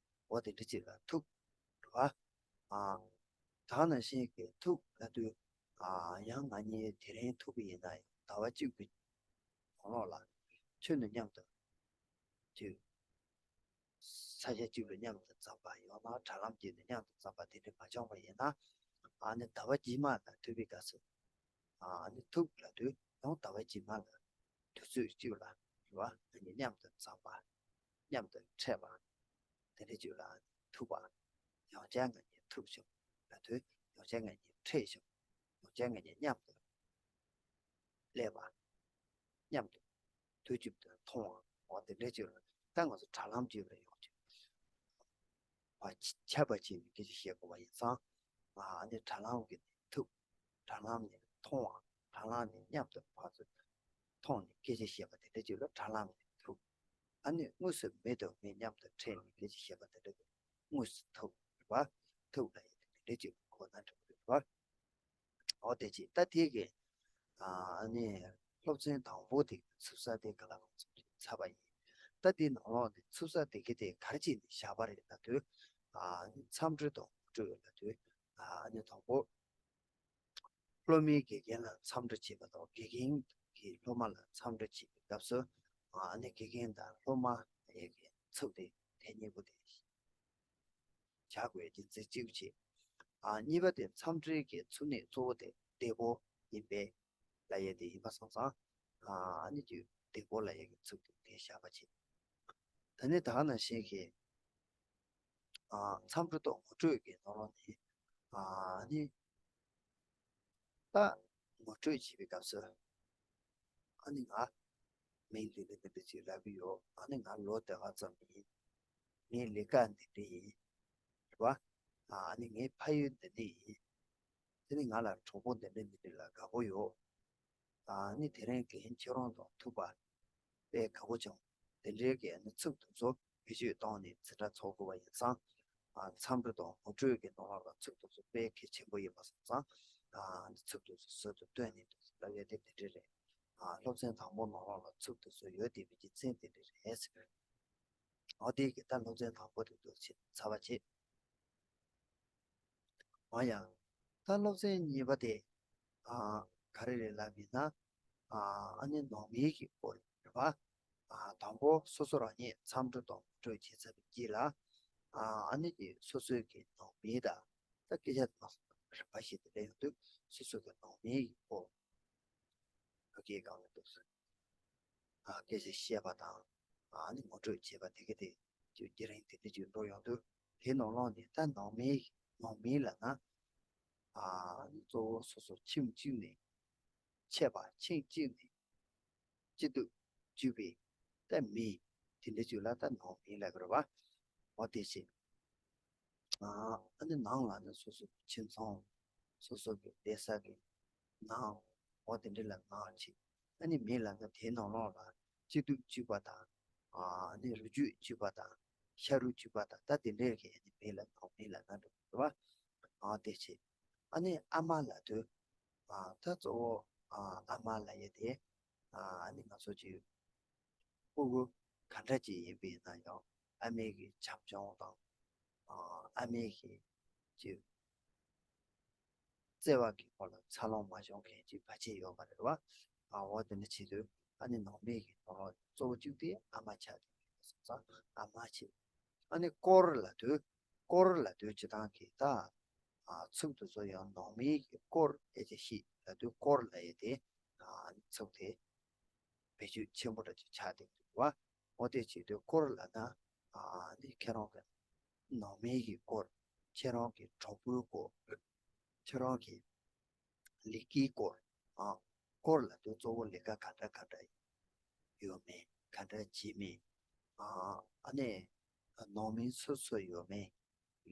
འོ་དེ་འདྲ་ཅིག་ལ་ཐུག་རེད་བ། ཨ་ད་ག་ནང་བཞིན་གྱི་ཐུག་ལབ་དུས་ཨ་ཡང་ང་གཉིས་དེ་རིང་ཐུག་པ་ཡིན་ན་ཡང་ཟླ་བ་གཅིག་གི་གོང་ལོག་ལ་ཁྱོད་ནི་མཉམ་དུ་ཅིག་ས་ཆ་གཅིག་ལ་མཉམ་དུ་འཛོམས་པ་ཡང་ན་དྲ་ལམ་གཅིག་ནས་མཉམ་དུ་འཛོམས་པ་དེ་འདྲ་མ་བྱུང་བ་ཡིན་ན་ཨ་ནི་ཟླ་བ་རྗེས་མ་ལ་ཐུག་པའི་སྐབས་སུ་ཨ་ནི་ཐུག་ལབ་དུས་ཡང་ཟླ་བ་རྗེས་མ་ལ་དུས་ཚོད་གཅིག་ལ་རེད་བ། ང་གཉིས་མཉམ་དུ་འཛོམས་པ། མཉམ་དུ་འཕྲད་པ། དེ་འདྲ་བརྗོད་ལ་ཐུག་པ། ཡང་བསྐྱར་ང་གཉིས་ཐུག་བྱུང་ལབ་དུས་ཡང་བསྐྱར་ང་གཉིས་འཕྲད་བྱུང་། ཡང་བསྐྱར་ང་གཉིས་མཉམ་དུ་སླེབས་པ། མཉམ་དུ་དུས་གཅིག་ཏུ་མཐོང་བ། འོ་དེ་འདྲ་བརྗོད་ལ་ད་ང་ཚོ་དྲ་ལམ་བརྗོད་པ་ཡོང་ཆེད་པ་ཁྱབ་པ་བྱས་ནས་སྐད་ཆ་བཤད་དགོས་པ་ཡིན་ཙང་། ཨ་ནི་དྲ་ལམ་གྱི་ཐུག་དྲ་ལམ་ནས་མཐོང་བ། དྲ་ལམ་ནས་མཉམ་དུ་ཕར་ཚུར་མཐོང་ནས་སྐད་ཆ་བཤད་པ་དེ་འདྲ་ཅིག་ལ་དྲ་ལམ་ནས་ཐུག་ཨ་ནི་དངོས་སུ་མི་དང་མི་མཉམ་དུ་འཕྲད་ནས་སྐད་ཆ་བཤད་པ་དེ་འདྲ་དངོས་སུ་ཐུག་རེད་བ། ཐུག་ལ་ཡིན་དེ་འདྲ་ཅིག་གོ་ན་འགྲིག་གི་རེད་བ། འོ་དེ་ཅིག་ད་དེ་གི་ཨ་ནི་སློབ་ཚན་དང་པོ་དེ་ཚུགས་ས་དེ་ག་ལ་ཚུགས་ཚར་བ་ཡིན། ད་དེ་ནང་ལོགས་ནས་ཚུགས་ས་དེ་གི་དེ་ག་རེ་བྱས་ནས་བཞག་པ་རེད་ལབ་དུས་ཨ་ནི་འཚམས་འདྲི་དང་ངོ་སྤྲོད་ལབ་དུས་ཨ་ནི་དང་པོ། སློབ་མས་དགེ་རྒན་ལ་འཚམས་འདྲི་བྱེད་པ་དང་དགེ་རྒན་གྱིས་སློབ་མ་ལ་འཚམས་འདྲི་བྱེད་པའི་སྐབས་སུ་ཨ་ནི་དགེ་རྒན་དང་སློབ་མ་ཡི་གི་ཚུགས་དེ་དེ་གཉིས་པོ་དེ་བྱ་དགོས་ཀྱི་རྩིས་གཅིག་བྱེད། ཨ་གཉིས་པ་དེ་འཚམས་འདྲིའི་གི་ཚུགས་གནས་གཙོ་བོ་དེ་བདེ་པོ་ཡིན་པས། ལབ་ཡས་དེ་ཡིན་པ་སོང་ཙང་། ཨ་ནི་ཀྱི་ལྡེ་གོར་ལབ་ཡས་ཀྱི་ཚིག་དེ་དེ་བཞག་པ་བྱེད། ད་ནི་ད་ག་ནང་བཞིན་གྱི་ཨ་མཚམས་སྦྲུལ་དང་ངོ་སྤྲོད་ཀྱི་ནང་ལོགས་ནས་ཨ་ནི་ད་ངོ་སྤྲོད་བྱེད་པའི་སྐབས་སུ། ཨ་ནི་ང་མིང་འདི་འདི་འདི་འདི་ཅིག་ལབ་ཀྱི་ཡོད། ཨ་ནི་ང་ལོ་དེ་ག་ཙམ་ཡིན། ངའི་ལས་ཀ་འདི་འདྲ་ཡིན། རེད་བ། ཨ་ནི་ངའི་ཕ་ཡུལ་འདི་འདྲ་ཡིན། དེ་ནི་ང་ལ་གྲོགས་པོ་འདི་འདྲ་འདི་འདྲ་ལ་དགའ་པོ་ཡོད། ཨ་ནི་དེ་རིང་གི་ཁྱེད་རང་དང་ཐུག་པ་དཔེ་དགའ་པོ་བྱུང་། དེ་འདྲའི་གི་ཨ་ནི་ཚིག་དེ་ཚོ་བེད་སྤྱོད་བཏང་ནས་འཛིན་གྲྭ་ཚོགས་དགོས་པ་ཡིན་ཙང་། ཨ་མཚམས་སྦྲུལ་དང་ངོ་སྤྲོད་ཀྱི་ནང་ལོགས་ལ་ཚིག་དེ་ཚོ་དཔེ་གལ་ཆེན་པོ་ཡིན་པ་སོང་ཙང་། ཨ་ནི་ཚིག་དེ་ཚོ་ཟུར་དུ་བཏོན་ནས་ལབ་ཡས་དེ་དེ་འདྲ་རེད། ཨ་སློབ་ཚན་དང་པོ་ནང་ལོགས་ལ་ཚིག་དེ་ཚོ་ཡོད་བསྡད་པའི་རྒྱུ་མཚན་དེ་འདྲ་རེད་ཟེར། འོ་དེ་གི་ད་སློབ་ཚན་དང་པོ་དེ་འདུག་ཚར་བ་བྱེད། འོ་ཡ། ད་སློབ་ཚན་གཉིས་པ་དེ། ཨ་ག་རེ་རེད་ལབ་ཡིན་ན། ཨ་ཨ་ནི་ནང་མིའི་གི་སྐོར་རེད་པ། ཨ་དང་པོ་སོ་སོ་རང་ཉིད་མཚམས་སྦྲུལ་དང་ངོ་སྤྲོད་བྱེད་ཚར་བའི་རྗེས་ལ། ཨ་ཨ་ནི་གི་སོ་སོའི་གི་ནང་མི་དང་། ད་སྐད་ཆ་དེ་མ་སོང་རིམ་པ་བཞིན་དུ་སླེབས་ཡོང་དུས་སོ་སོ་གི་ནང་མིའི་གི་སྐོར། ཕ་གིའི་སྒང་ལ་འདུག་ཟེར། ཨ་སྐད་ཆ་བཤད་པ་དང་། ཨ་ནི་ངོ་སྤྲོད་བྱེད་པ་དེ་ག་དེ་ཅིག་བརྒྱུད་རིམ་དེ་འདྲ་ཅིག་འགྲོ་ཡོང་དུས་དེའི་ནང་ལོགས་ནས་ད་ནང་མི་ནང་མི་ལབ་ན། ཨ་ནི་གཙོ་བོ་སོ་སོ་ཁྱིམ་གཅིག་ནས་ཆད་པ་ཁྱིམ་གཅིག་ནས་སྐྱིད་སྡུག་བརྒྱུད་པའི་ད་མི་དེ་འདྲ་ཅིག་ལ་ད་ནང་མི་ལབ་ཀྱི་རེད་བ། འོ་དེ་བྱས། ཨ་ཨ་ནི་ནང་ལ་ནི་སོ་སོ་གི་ཁྱིམ་ཚང་། སོ་སོ་གི་བསྡད་ས་གི་ནང་། འོ་དེ་འདྲ་ལ་ནང་བྱེད། ཨ་ནི་མི་ལ་ནི་དེའི་ནང་ལོགས་ལ་སྐྱིད་སྡུག་བརྒྱུད་པ་དང་། ཨ་ནི་རུས་རྒྱུད་བརྒྱུད་པ་དང་། ཤ་རུས་བརྒྱུད་པ་དང་། ད་དེ་འདྲའི་གི་ཨ་ནི་མི་ལ་ནང་མི་ལབ་ན་འགྲིག་གི་རེད་བ། འོ་དེ་བྱས། ཨ་ནི་ཨ་མ་ལབ་དུས། ཨ་ད་གཙོ་བོ་ཨ་ཨ་མ་ལབ་ཡས་དེ། ཨ་ནི་ང་ཚོ་ཅིག་སྤུ་གུ་ག་འདྲ་ཅིག་ཡིན་པ་ཡིན་ན་ཡང་ཨ་མའི་གི་བྱམས་སྐྱོང་དང་། ཨ་ཨ་མའི་གི་ཅིག་བརྩེ་བ་གི་སྐོར་ལ་འཚར་ལོངས་མ་བྱུང་མཁན་ཅིག་བར་ཆད་ཡོད་པ་རེད་བ། ཨ་འོ་དེ་འདྲ་བྱེད་དུས་ཨ་ནི་ནང་མི་གི་ནང་ལོགས་གཙོ་བོ་གཅིག་དེ་ཨ་མ་ཆགས་དེ་སོང་ཙང་ཨ་མ་བྱེད། ཨ་ནི་སྐོར་ལབ་དུས། སྐོར་ལབ་དུས་སྤྱིར་བཏང་གི་ད། ཨ་ཚིག་དེ་ཚོ་ཡང་ནང་མི་གི་སྐོར་ཨེ་ཅིག་ཤེས་ལབ་དུས་སྐོར་ལབ་ཡས་དེ། ཨ་ཚིག་དེ་བེད་སྤྱོད་ཆེན་པོ་འདྲ་ཅིག་ཆགས་བསྡད་འདུག་བ། འོ་དེ་བྱེད་དུས་སྐོར་ལབ་ན། ཨ་ནི་ཁྱེད་རང་གི་ནང་མི་གི་སྐོར། ཁྱེད་རང་གི་གྲོགས་པོའི་སྐོར། ཁྱེད་རང་གི་ལས་ཀའི་སྐོར། ཨ་སྐོར་ལབ་དུས་གཙོ་བོ་ལས་ཀ་ག་འདྲ་ག་འདྲ་ཡོད་མེད། ག་འདྲ་བྱེད་མེད། ཨ་ཨ་ནི་ནང་མི་སུ་སུ་ཡོད་མེད།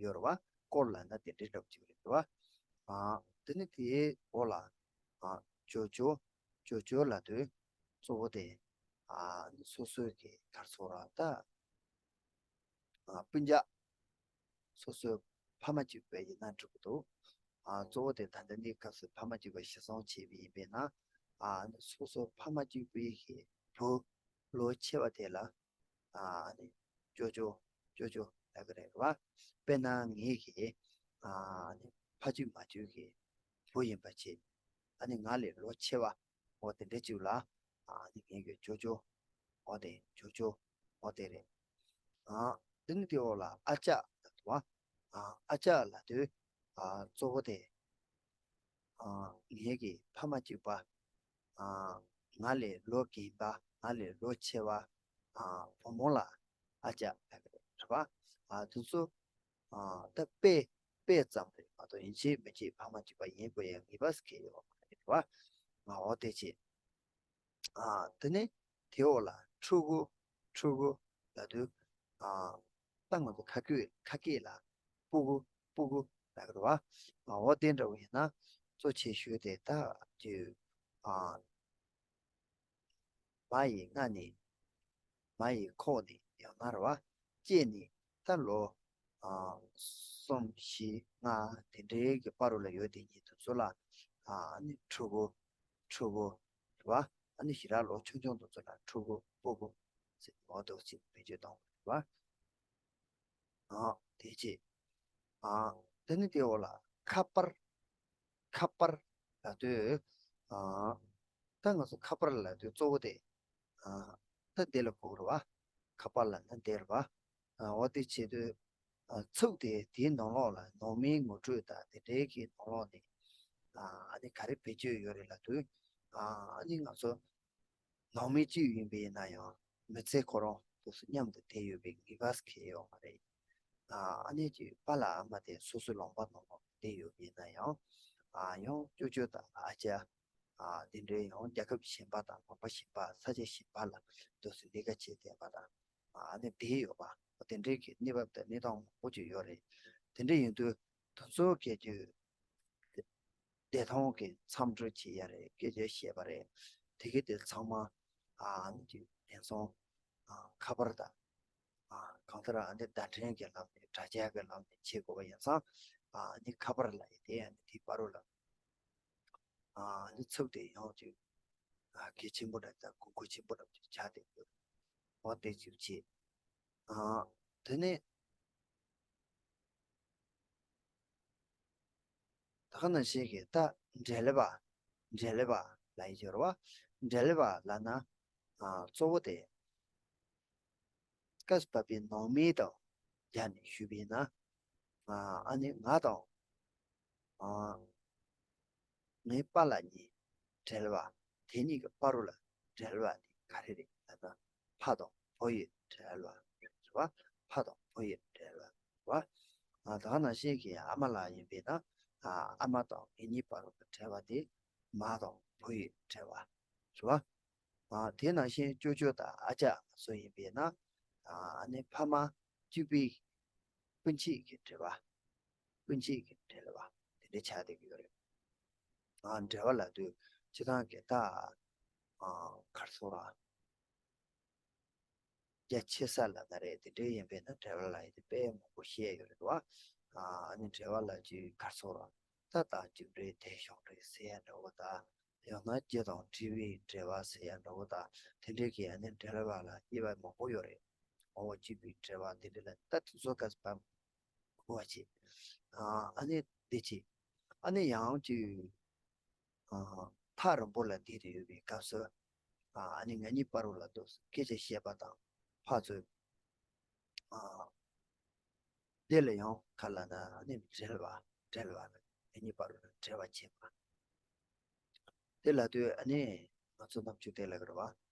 ཡོད་རེད་བ། སྐོར་ལབ་ན་དེ་འདྲའི་འདྲ་པོ་ཅིག་རེད་བ། ཨ་དེ་ནི་དེའི་འོག་ལ། ཨ་ཅོ་ཅོ། ཅོ་ཅོ་ལབ་དུས་གཙོ་བོ་དེ། ཨ་སོ་སོའི་གི་ག་རེ་ཟེར་དགོས་རེད་ད། ཨ་སྤུན་ཀྱག། སོ་སོའི་ཕ་མ་གཅིག་པ་ཡིན་ན་འགྲིག་གི་འདུག་ཨ་གཙོ་བོ་དེ་ད་ལྟ་འདིའི་སྐབས་སུ་ཕ་མ་གཅིག་པ་ཞེ་སོང་བྱས་པ་ཡིན་པས་ན། ཨ་ནི་སོ་སོའི་ཕ་མ་གཅིག་པའི་གི་བུ་ལོ་ཆེ་བ་དེ་ལ། ཨ་ནི་ཅོ་ཅོ། ཅོ་ཅོ་ལབ་ཀྱི་རེད་བ། དཔེར་ན་ངེད་ཀྱི་ཨ་ནི་ཕ་གཅིག་མ་གཅིག་གི་བུ་ཡིན་པ་བྱས། ཨ་ནི་ང་ལས་ལོ་ཆེ་བ། འོ་དེ་འདྲ་ཅིག་ལ། ཨ་ནི་ངེད་ཀྱི་ཅོ་ཅོ། འོ་དེ་ཅོ་ཅོ། འོ་དེ་རེད། ཨ་དེ་ནི་དེའི་འོག་ལ་ཨ་ཅག་ལབ་འདུག་བ། ཨ་ཨ་ཅག་ལབ་དུས། ཨ་གཙོ་བོ་དེ། ཨ་ངེད་ཀྱི་ཕ་མ་གཅིག་པ། ཨ་ང་ལས་ལོ་རྒན་པ། ང་ལས་ལོ་ཆེ་བ། ཨ་བུ་མོ་ལ་ཨ་ཅག་ལབ་ཀྱི་རེད་བ། ཨ་དེ་ཚོ་ཨ་ད་དཔེ་དཔེ་ཙམ་རེད་མ་གཏོགས་ཡིན་གཅིག་མིན་གཅིག་ཕ་མ་གཅིག་པ་ཡིན་དགོས་ཡ་ངེས་པ་ཟེར་མཁན་ཡོད་མ་རེད་བ། ཨ་འོ་དེ་བྱས། ཨ་དེ་ནས་དེའི་འོག་ལ་ཕྲུ་གུ། ཕྲུ་གུ་ལབ་དུས། ཨ་ད་ང་ཚོ་ཁ་སྐད་ཁ་སྐད་ལ་སྤུ་གུ། སྤུ་གུ་ལབ་ཀྱི་རེད་བ། ཨ་འོ་དེ་འདྲ་བོ་ཡིན་ན་གཙོ་ཆེ་ཤོས་དེ་ད་ཅིག་ཨ་མ་ཡི་མངལ་ནས། མ་ཡི་ཁོག་ནས་ཡང་ན་རེད་བ། སྐྱེས་ནས་ད་ལོ་ཨ་གསུམ་བཞི་ལྔ་དེ་འདྲའི་གི་བར་རུ་ལ་ཡོད་དེ་ཉིད་དུ་ཚོ་ལ། ཨ་ནི་ཕྲུ་གུ། ཕྲུ་གུ་རེད་བ། ཨ་ནི་ཞེ་དྲག་ལོ་ཆུང་ཆུང་དུ་ཚོ་ལ་ཕྲུ་གུ་སྤུ་གུ་ཟེར་འོ་དེ་ཅིག་བེད་སྤྱོད་གཏོང་དགོས་རེད་བ། ཨ་དེ་ཅི། ཨ་དེ་ནི་དེའི་འོག་ལ་ཁ་པར། ཁ་པར་ལབ་དུས། ཨ་ད་ང་ཚོ་ཁ་པར་ལབ་དུས་གཙོ་བོ་དེ། ཨ་ད་དེ་ལ་གོ་དགོས་རེད་བ། ཁ་པར་ལབ་ན་དེ་རེད་བ། ཨ་འོ་དེ་བྱེད་དུས། ཨ་ཚིག་དེ་དེའི་ནང་ལོགས་ལ་ནང་མིའི་ངོ་སྤྲོད་དང་དེ་འདྲའི་གི་ནང་ལོགས་ནས། ཨ་ཨ་ནི་ག་རེ་བེད་སྤྱོད་ཡོད་རེད་ལབ་དུས། ཨ་ནི་ང་ཚོ་ནང་མི་གཅིག་ཡིན་པ་ཡིན་ན་ཡང་མི་ཚེ་ཁོ་རང་དུས་སུ་མཉམ་དུ་བསྡད་ཡོད་པའི་ངེས་པ་གང་ཡང་ཡོད་མ་རེད། ཨ་ནི་ཀྱི་པཱ་ལགས་ཨ་མ་དེ་སོ་སོའི་ལུང་པ་ནང་ལ་བསྡད་ཡོད་པ་ཡིན་ན་ཡང་། ཨ་ཡང་ཅོ་ཅོ་དང་ཨ་ཅག་ཨ་དེ་འདྲའི་ཡང་རྒྱལ་ཁབ་གཞན་པ་དང་ལུང་པ་གཞན་པ་ས་ཆ་གཞན་པ་ལ་དུས་སུ་ལས་ཀ་བྱེད་བསྡད་པ་དང་། ཨ་ནི་བསྡད་ཡོད་པ་དེ་འདྲའི་གི་གནས་བབ་དང་གནས་སྟངས་མང་པོ་ཅིག་ཡོད་རེད། དེ་འདྲ་ཡིན་དུས་དེ་ཚོ་སྐད་ཆ་བདེ་ཐང་གི་འཚམས་འདྲི་བྱེད་ཡ་རེད། སྐད་ཆ་བཤད་པ་རེད། དེ་གི་དེ་ཚང་མ་ཨ་ནི་ཀྱི་དེང་སང་ཨ་ཁ་པར་དང་ཨ་གང་ལྟར་ཨ་ནི་བརྡ་འཕྲིན་གྱི་ལམ་ནས་དྲ་རྒྱ་གི་ལམ་ནས་བྱེད་དགོས་པ་ཡིན་ཙང་། ཨ་ནི་ཁ་པར་ལ་ཡི་དེ་ཨ་ནི་དེའི་བར་རུ་ལ་ཨ་ནི་ཚུགས་དེ་ཡང་ཅིག་ཨ་གལ་ཆེན་པོ་འདྲ་དང་དགོས་མཁོ་ཆེན་པོ་འདྲ་ཅིག་ཆགས་བསྡད་ཡོད། འོ་དེ་ཅིག་བྱེད། ཨ་དེ་ནས་ད་ག་ནང་བཞིན་གྱི་ད་འབྲེལ་བ། འབྲེལ་བ་ལ་ཡི་སྦྱོར་བ། འབྲེལ་བ་ལབ་ན་ཨ་གཙོ་བོ་དེ་སྐབས་བབ་པའི་ནང་མི་དང་སྦྱར་ནས་ཞུས་པ་ཡིན་ན། ཨ་ཨ་ནི་ང་དང་ཨ་ངའི་པཱ་ལགས་གཉིས་འབྲེལ་བ། དེ་གཉིས་ཀྱི་བར་རུ་ལ་འབྲེལ་བ་དེ་ག་རེ་རེད་ལབ་ན། ཕ་དང་བུ་ཡི་འབྲེལ་བ་རེད་བ། ཕ་དང་བུ་ཡི་འབྲེལ་བ་རེད་བ། ཨ་ད་ག་ནང་བཞིན་གྱི་ཨ་མ་ལགས་ཡིན་པས་ན། ཨ་ཨ་མ་དང་ངེད་གཉིས་བར་དུ་འབྲེལ་བ་དེ་མ་དང་བུ་ཡི་འབྲེལ་བ་རེད་བ། ཨ་དེ་ནང་བཞིན་ཅོ་ཅོ་དང་ཨ་ཅག་སོགས་ཡིན་པས་ན། ཨ་ནི་ཕ་མ་གཅིག་པའི་སྤུན་མཆེད་ཀྱི་འབྲེལ་བ། སྤུན་མཆེད་ཀྱི་འབྲེལ་བ་དེ་འདྲ་ཆགས་བསྡད་ཀྱི་ཡོད་རེད། ཨ་འབྲེལ་བ་ལབ་དུས་སྤྱིར་བཏང་གི་ད་ཨ་ག་རེ་ཟེར་དགོས་རེད། རྒྱ་ཆེ་ས་ལབ་ན་རེད། དེ་འདྲ་ཡིན་པས་ན་འབྲེལ་བ་ལབ་ཡ་དེ་དཔེ་མང་པོ་བཤད་ཡོད་རེད་བ། ཨ་ནི་འབྲེལ་བ་ལབ་དུས་ག་རེ་ཟེར་དགོས་རེད། ད་ད་རྒྱུ་འབྲས་དེ་ཞོག་འབྲས་ཟེར་ཡ་འདྲ་བོ་དང་། ཡང་ན་རྒྱུ་དང་འབྲས་བུའི་འབྲེལ་བ་ཟེར་ཡ་འདྲ་བོ་དང་། དེ་འདྲའི་གི་ཨ་ནི་འབྲེལ་བ་ལ་དབྱེ་བ་མང་པོ་ཡོད་རེད། ངོ་བོ་གཅིག་པའི་འབྲེལ་བ་དེ་འདྲ་ལ་ད་དེ་ཚོ་ག་ཚོད་པ་གོ་བ་བྱེད། ཨ་ནི་འདི་བྱེད། ཨ་ནི་ཡང་ཅིག་ཨ་ཐག་རིང་པོ་ལ་བསྡད་དུ་ཡོད་པའི་སྐབས་སུ། ཨ་ནི་ང་གཉིས་བར་རུ་ལ་འདུག་སྐད་ཆ་བཤད་པ་དང་ཕར་ཚུར། ཨ་དེ་ལ་ཡང་ག་ལབ་ན་ཨ་ནི་འབྲེལ་བ། འབྲེལ་བ་ལ་ངེད་གཉིས་བར་དུ་འབྲེལ་བ་བྱེད་པ། དེ་ལབ་དུས་ཨ་ནི་ང་ཚོ་ནམ་རྒྱུན་དེ་ལབ་ཀྱི་རེད་བ།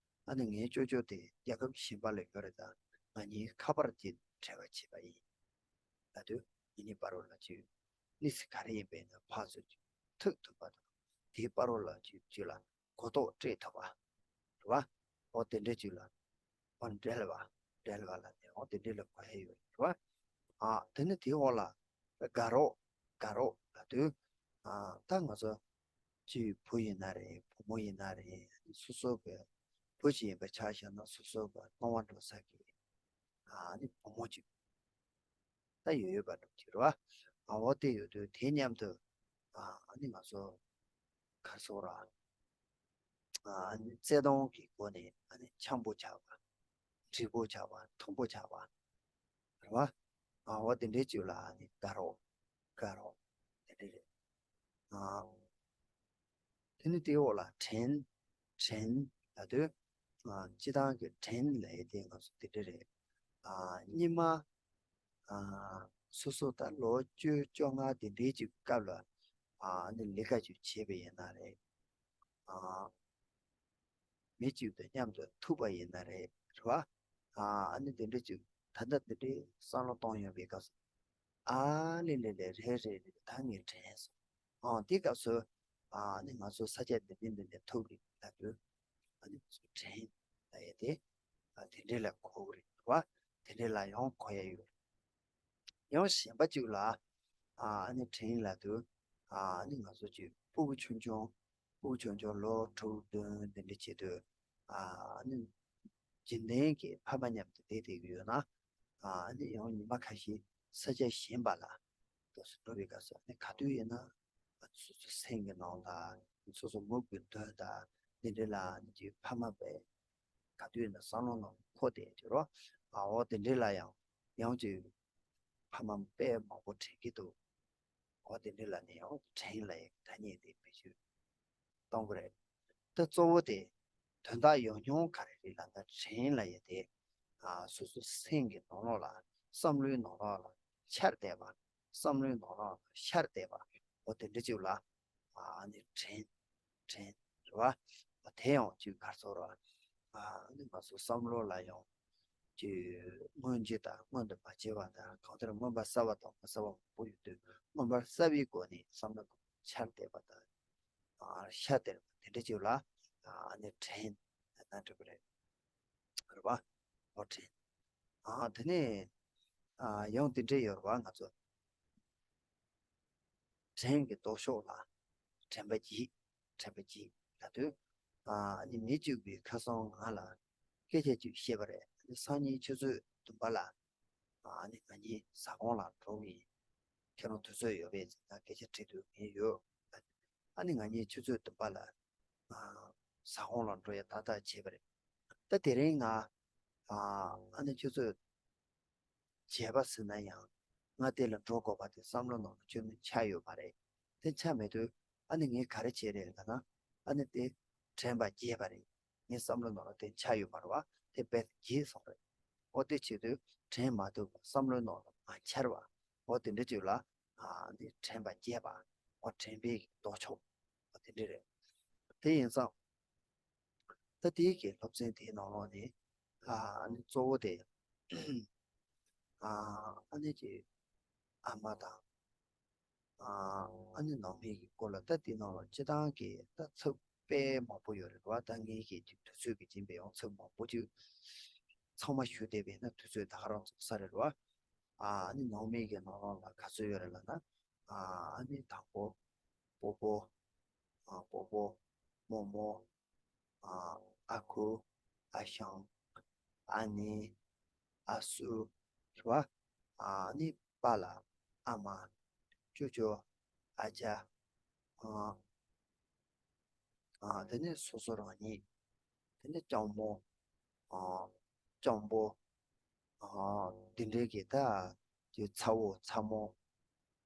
ཨ་ནི་ངའི་ཅོ་ཅོ་དེ་རྒྱལ་ཁབ་གཞན་པ་ལ་ཡོད་རེད་ད། ང་གཉིས་ཁ་པར་གྱི་འབྲེལ་བ་བྱེད་པ་ཡིན་ལབ་དུས། ངེད་གཉིས་བར་དུ་ལ་ཅིག་གནས་ཚུལ་ག་རེ་ཡིན་པས་ན་ཕར་ཚུར་ཅིག་ཐུག་ཐུབ་པ་དང་། དེའི་བར་དུ་ལ་ཅིག་ཅིག་ལ་གོ་རྟོགས་སྤྲད་ཐུབ་པ་རེད་བ། འོ་དེ་འདྲ་ཅིག་ལ་འོ་འབྲེལ་བ། འབྲེལ་བ་ལ་ནི་འོ་དེ་འདྲ་ལ་གོ་ཡ་ཡོད་རེད་བ། ཨ་དེ་ནི་དེའི་འོག་ལ་དགའ་རོགས། དགའ་རོགས་ལབ་དུས། ཨ་ད་ང་ཚོ་ཅིག་བུ་ཡིན་ན་རེད། བུ་མོ་ཡིན་ན་རེད། སོ་སོ་གི་བུ་ཞིག་ཡིན་པ་ཆ་བཞག་ན་སོ་སོ་གི་སྣང་བ་འགྲོ་ས་གི་ཨ་ནི་བུ་མོ་ཅིག་ད་ཡོད་ཡོད་པ་འགྲོ་གི་རེད་བ། ཨ་འོ་དེ་ཡོད་དུས་དེ་མཉམ་དུ་ཨ་ནི་ང་ཚོ་ག་རེ་ཟེར་དགོས་རེད། ཨ་ནི་བརྩེ་དུང་གི་སྒོ་ནས་ཨ་ནི་འཆམ་པོ་ཆགས་པ། འགྲིག་པོ་ཆགས་པ། མཐུན་པོ་ཆགས་པ་རེད་བ། ཨ་འོ་དེ་འདྲའི་ཅིག་ལ་ཨ་ནི་དགའ་རོགས། དགའ་རོགས་དེ་འདྲ་རེད། ཨ་དེ་ནི་དེའི་འོག་ལ་དྲན། དྲན་ལབ་དུས། ཨ་སྤྱིར་བཏང་གི་དྲན་ལབ་ཡས་དེ་ང་ཚོ་དེ་འདྲ་རེད། ཨ་སྔོན་མ་ཨ་སོ་སོ་ད་ལོ་བཅུ་བཅོ་ལྔ་དེ་འདྲའི་ཅིག་སྐབས་ལ་ཨ་ནི་ལས་ཀ་ཅིག་བྱས་པ་ཡིན་ན་རེད། ཨ་མི་གཅིག་དང་མཉམ་དུ་ཐུག་པ་ཡིན་ན་རེད། རེད་བ། ཨ་ནི་དེ་འདྲ་ཅིག་ད་ལྟ་དེ་འདྲའི་བསམ་བློ་གཏོང་ཡོང་བའི་སྐབས་སུ། ཨ་ལེ་ལེ་ལེ་རེད་རེད་རེད། ད་ངས་དྲན་སོང་། ཨ་དེ་སྐབས་སུ་ཨ་ནི་ང་ཚོ་ས་ཆ་འདི་འདི་འདི་འདི་ཐུག་རེད་ལབ་དུས། ཨ་ནི་ང་ཚོ་དྲན་ལབ་ཡས་དེ་ཨ་དེ་འདྲ་ལ་གོ་གི་རེད། རེད་བ། དེ་འདྲ་ལ་ཡང་གོ་ཡ་ཡོད། ཡང་གཞན་པ་གཅིག་ལ་ཨ་ཨ་ནི་དྲན་ལབ་དུས། ཨ་ནི་ང་ཚོ་གཅིག་ཕྲུ་གུ་ཆུང་ཆུང་། ཕྲུ་གུ་ཆུང་ཆུང་ལོ་དྲུག་བདུན་དེ་འདྲ་བྱེད་དུས། ཨ་ནི་རྒྱུན་ལྡན་གྱི་ཕ་མ་མཉམ་དུ་བསྡད་བསྡད་ཀྱི་ཡོད་ན། ཨ་ནི་ཡང་ཉི་མ་ཁ་ཤས་ས་ཆ་གཞན་པ་ལ་འགྲོ་སོང་འགྲོ་བའི་སྐབས་སུ་ཨ་ནི་ག་དུས་ཡིན་ན་སོ་སོ་སེམས་ཀྱི་ནང་དང་སོ་སོ་མུ་གེ་དོན་དང་དེ་འདྲ་ལ་ཨ་ནི་ཀྱི་ཕ་མ་པས་ག་དུས་ཡིན་ན་བསམ་བློ་ནང་འཁོར་བསྡད་ཀྱི་རོ། ཨ་འོ་དེ་འདྲ་ལ་ཡང་ཡང་ཀྱི་ཕ་མ་དཔེ་མང་པོ་དྲན་གྱི་འདུག་འོ་དེ་འདྲ་ལ་ནི་འོ་དྲན་ལབ་ཡས་ཐ་སྙད་དེ་བེད་སྤྱོད་གཏོང་གི་རེད། ད་གཙོ་བོ་དེ་དོན་དག་ཡོད་མྱོང་ག་རེ་རེད་ལབ་ན། དྲན་ལབ་ཡས་དེ་ཨ་སོ་སོ་སེམས་ཀྱི་ནང་ལོགས་ལ་བསམ་བློའི་ནང་ལོགས་ལ་འཆར་བསྡད་པ། བསམ་བློའི་ནང་ལོགས་ལ་ཤར་བསྡད་པ། འོ་དེ་འདྲ་ཅིག་ལ་ཨ་ནི་དྲན། དྲན། རེད་བ། དེ་ཡང་ཅིག་ག་རེ་ཟེར་དགོས་རེད་བ། ཨ་ནི་ང་ཚོ་བསམ་བློ་ལ་ཡང་ཅིག་མངོན་གྱི་དང་མངོན་དུ་མ་བྱས་པ་དང་གང་ལྟར་མངོན་པ་གསལ་བ་དང་མ་གསལ་བ་མང་པོ་ཡོད་དུས། མངོན་པ་གསལ་བའི་སྒོ་ནས་བསམ་བློ་འཆར་བསྡད་པ་དང་། ཨ་ཤ་སྟེར་བ་དེ་འདྲ་ཅིག་ལ་ཨ་ནི་དྲན་ན་འགྲིག་གི་རེད། རེད་བ། འོ་དྲན། ཨ་དེ་ནས་ཨ་ཡང་དེ་འདྲ་ཡོད་རེད་བ། ང་ཚོ་དྲན་གྱི་ལྡོག་ཕྱོགས་ལ་དྲན་པ་བགྱིས། དྲན་པ་བགྱིས་ལབ་དུས། ཨ་ནི་མི་གཅིག་པུས་ཁ་སང་ང་ལ་སྐད་ཆ་གཅིག་བཤད་པ་རེད། ཨ་ནི་སང་ཉིན་ཆུ་ཚོད་བདུན་པ་ལ་ཨ་ནི་ང་གཉིས་ཟ་ཁང་ལ་འགྲོ་གི་ཡིན། ཁྱེད་རང་དུས་ཚོད་ཡོད་པས་ཟེར་ན། སྐད་ཆ་དྲིས་དུས་ངས་ཡོད། ཨ་ནི་ང་གཉིས་ཆུ་ཚོད་བདུན་པ་ལ་ཨ་ཟ་ཁང་ལ་འགྲོ་ཡ་ཏག་ཏག་བྱས་པ་རེད། ད་དེ་རིང་ང་ཨ་ཨ་ནི་ཆུ་ཚོད་བྱས་པ་ཟེར་ན་ཡང་། ང་དེ་ལ་འགྲོ་དགོས་པ་དེ་བསམ་བློ་ནང་ལ་ཅུང་ཆགས་ཡོད་མ་རེད། དེ་ཆགས་མེད་དུས་ཨ་ནི་ངས་ག་རེ་བྱས་རེད་ལབ་ན། ཨ་ནི་དེ་དྲན་པ་བརྗེད་པ་རེད། ངའི་བསམ་བློ་ནང་ལ་དེ་ཆགས་ཡོད་མ་རེད་བ། དེ་རྦད་དེ་བརྗེད་སོང་རེད། འོ་དེ་བྱེད་དུས་དྲན་མ་ཐུབ་པ། བསམ་བློའི་ནང་ལ་མ་འཆར་བ། འོ་དེ་འདྲ་ཅིག་ལ་ཨ་ནི་དྲན་པ་བརྗེད་པ། འོ་དྲན་པའི་ལྡོག་ཕྱོགས། འོ་དེ་འདྲ་རེད། དེ་ཡིན་ཙང་། ད་དེའི་གི་སློབ་ཚན་དེའི་ནང་ལོགས་ནས་ཨ་ནི་གཙོ་བོ་དེ་ཨ་ཨ་ནི་ཀྱི་ཨ་མ་དང་ཨ་ཨ་ནི་ནང་མི་གི་སྐོར་ལ། ད་དེའི་ནང་ལ་སྤྱི་བཏང་གི་ད་ཚབ་དཔེ་མང་པོ་ཡོད་རེད་བ། ད་ངའི་གི་ཅིག་དུས་ཚོད་ཀྱི་རྐྱེན་པས་ཡང་ཚབ་མང་པོ་ཅིག་ཚང་མ་ཞུས་བསྡད་པས་ན་དུས་ཚོད་ད་ག་རང་ཚོགས་ས་རེད་བ། ཨ་ནི་ནང་མི་གི་ནང་ལོགས་ལ་ག་ཚོད་ཡོད་རེད་ལབ་ན། ཨ་ནི་དང་པོ་སྤོ་བོ། ཨ་སྤོ་བོ། རྨོ་མོ། ཨ་ཨ་ཁུ། ཨ་ཞང་། ཨ་ནེ། ཨ་སུ། རེད་བ། ཨ་ནི་པཱ་ལགས། ཨ་མ། ཅོ་ཅོ། ཨ་ཅག། ཨ་ཨ་དེ་ནས་སོ་སོ་རང་ཉིད། དེ་ནས་སྤྱང་མོ། ཨ་སྤྱང་པོ། ཨ་དེ་འདྲའི་གི་ད་དེ་ཚ་བོ་ཚ་མོ།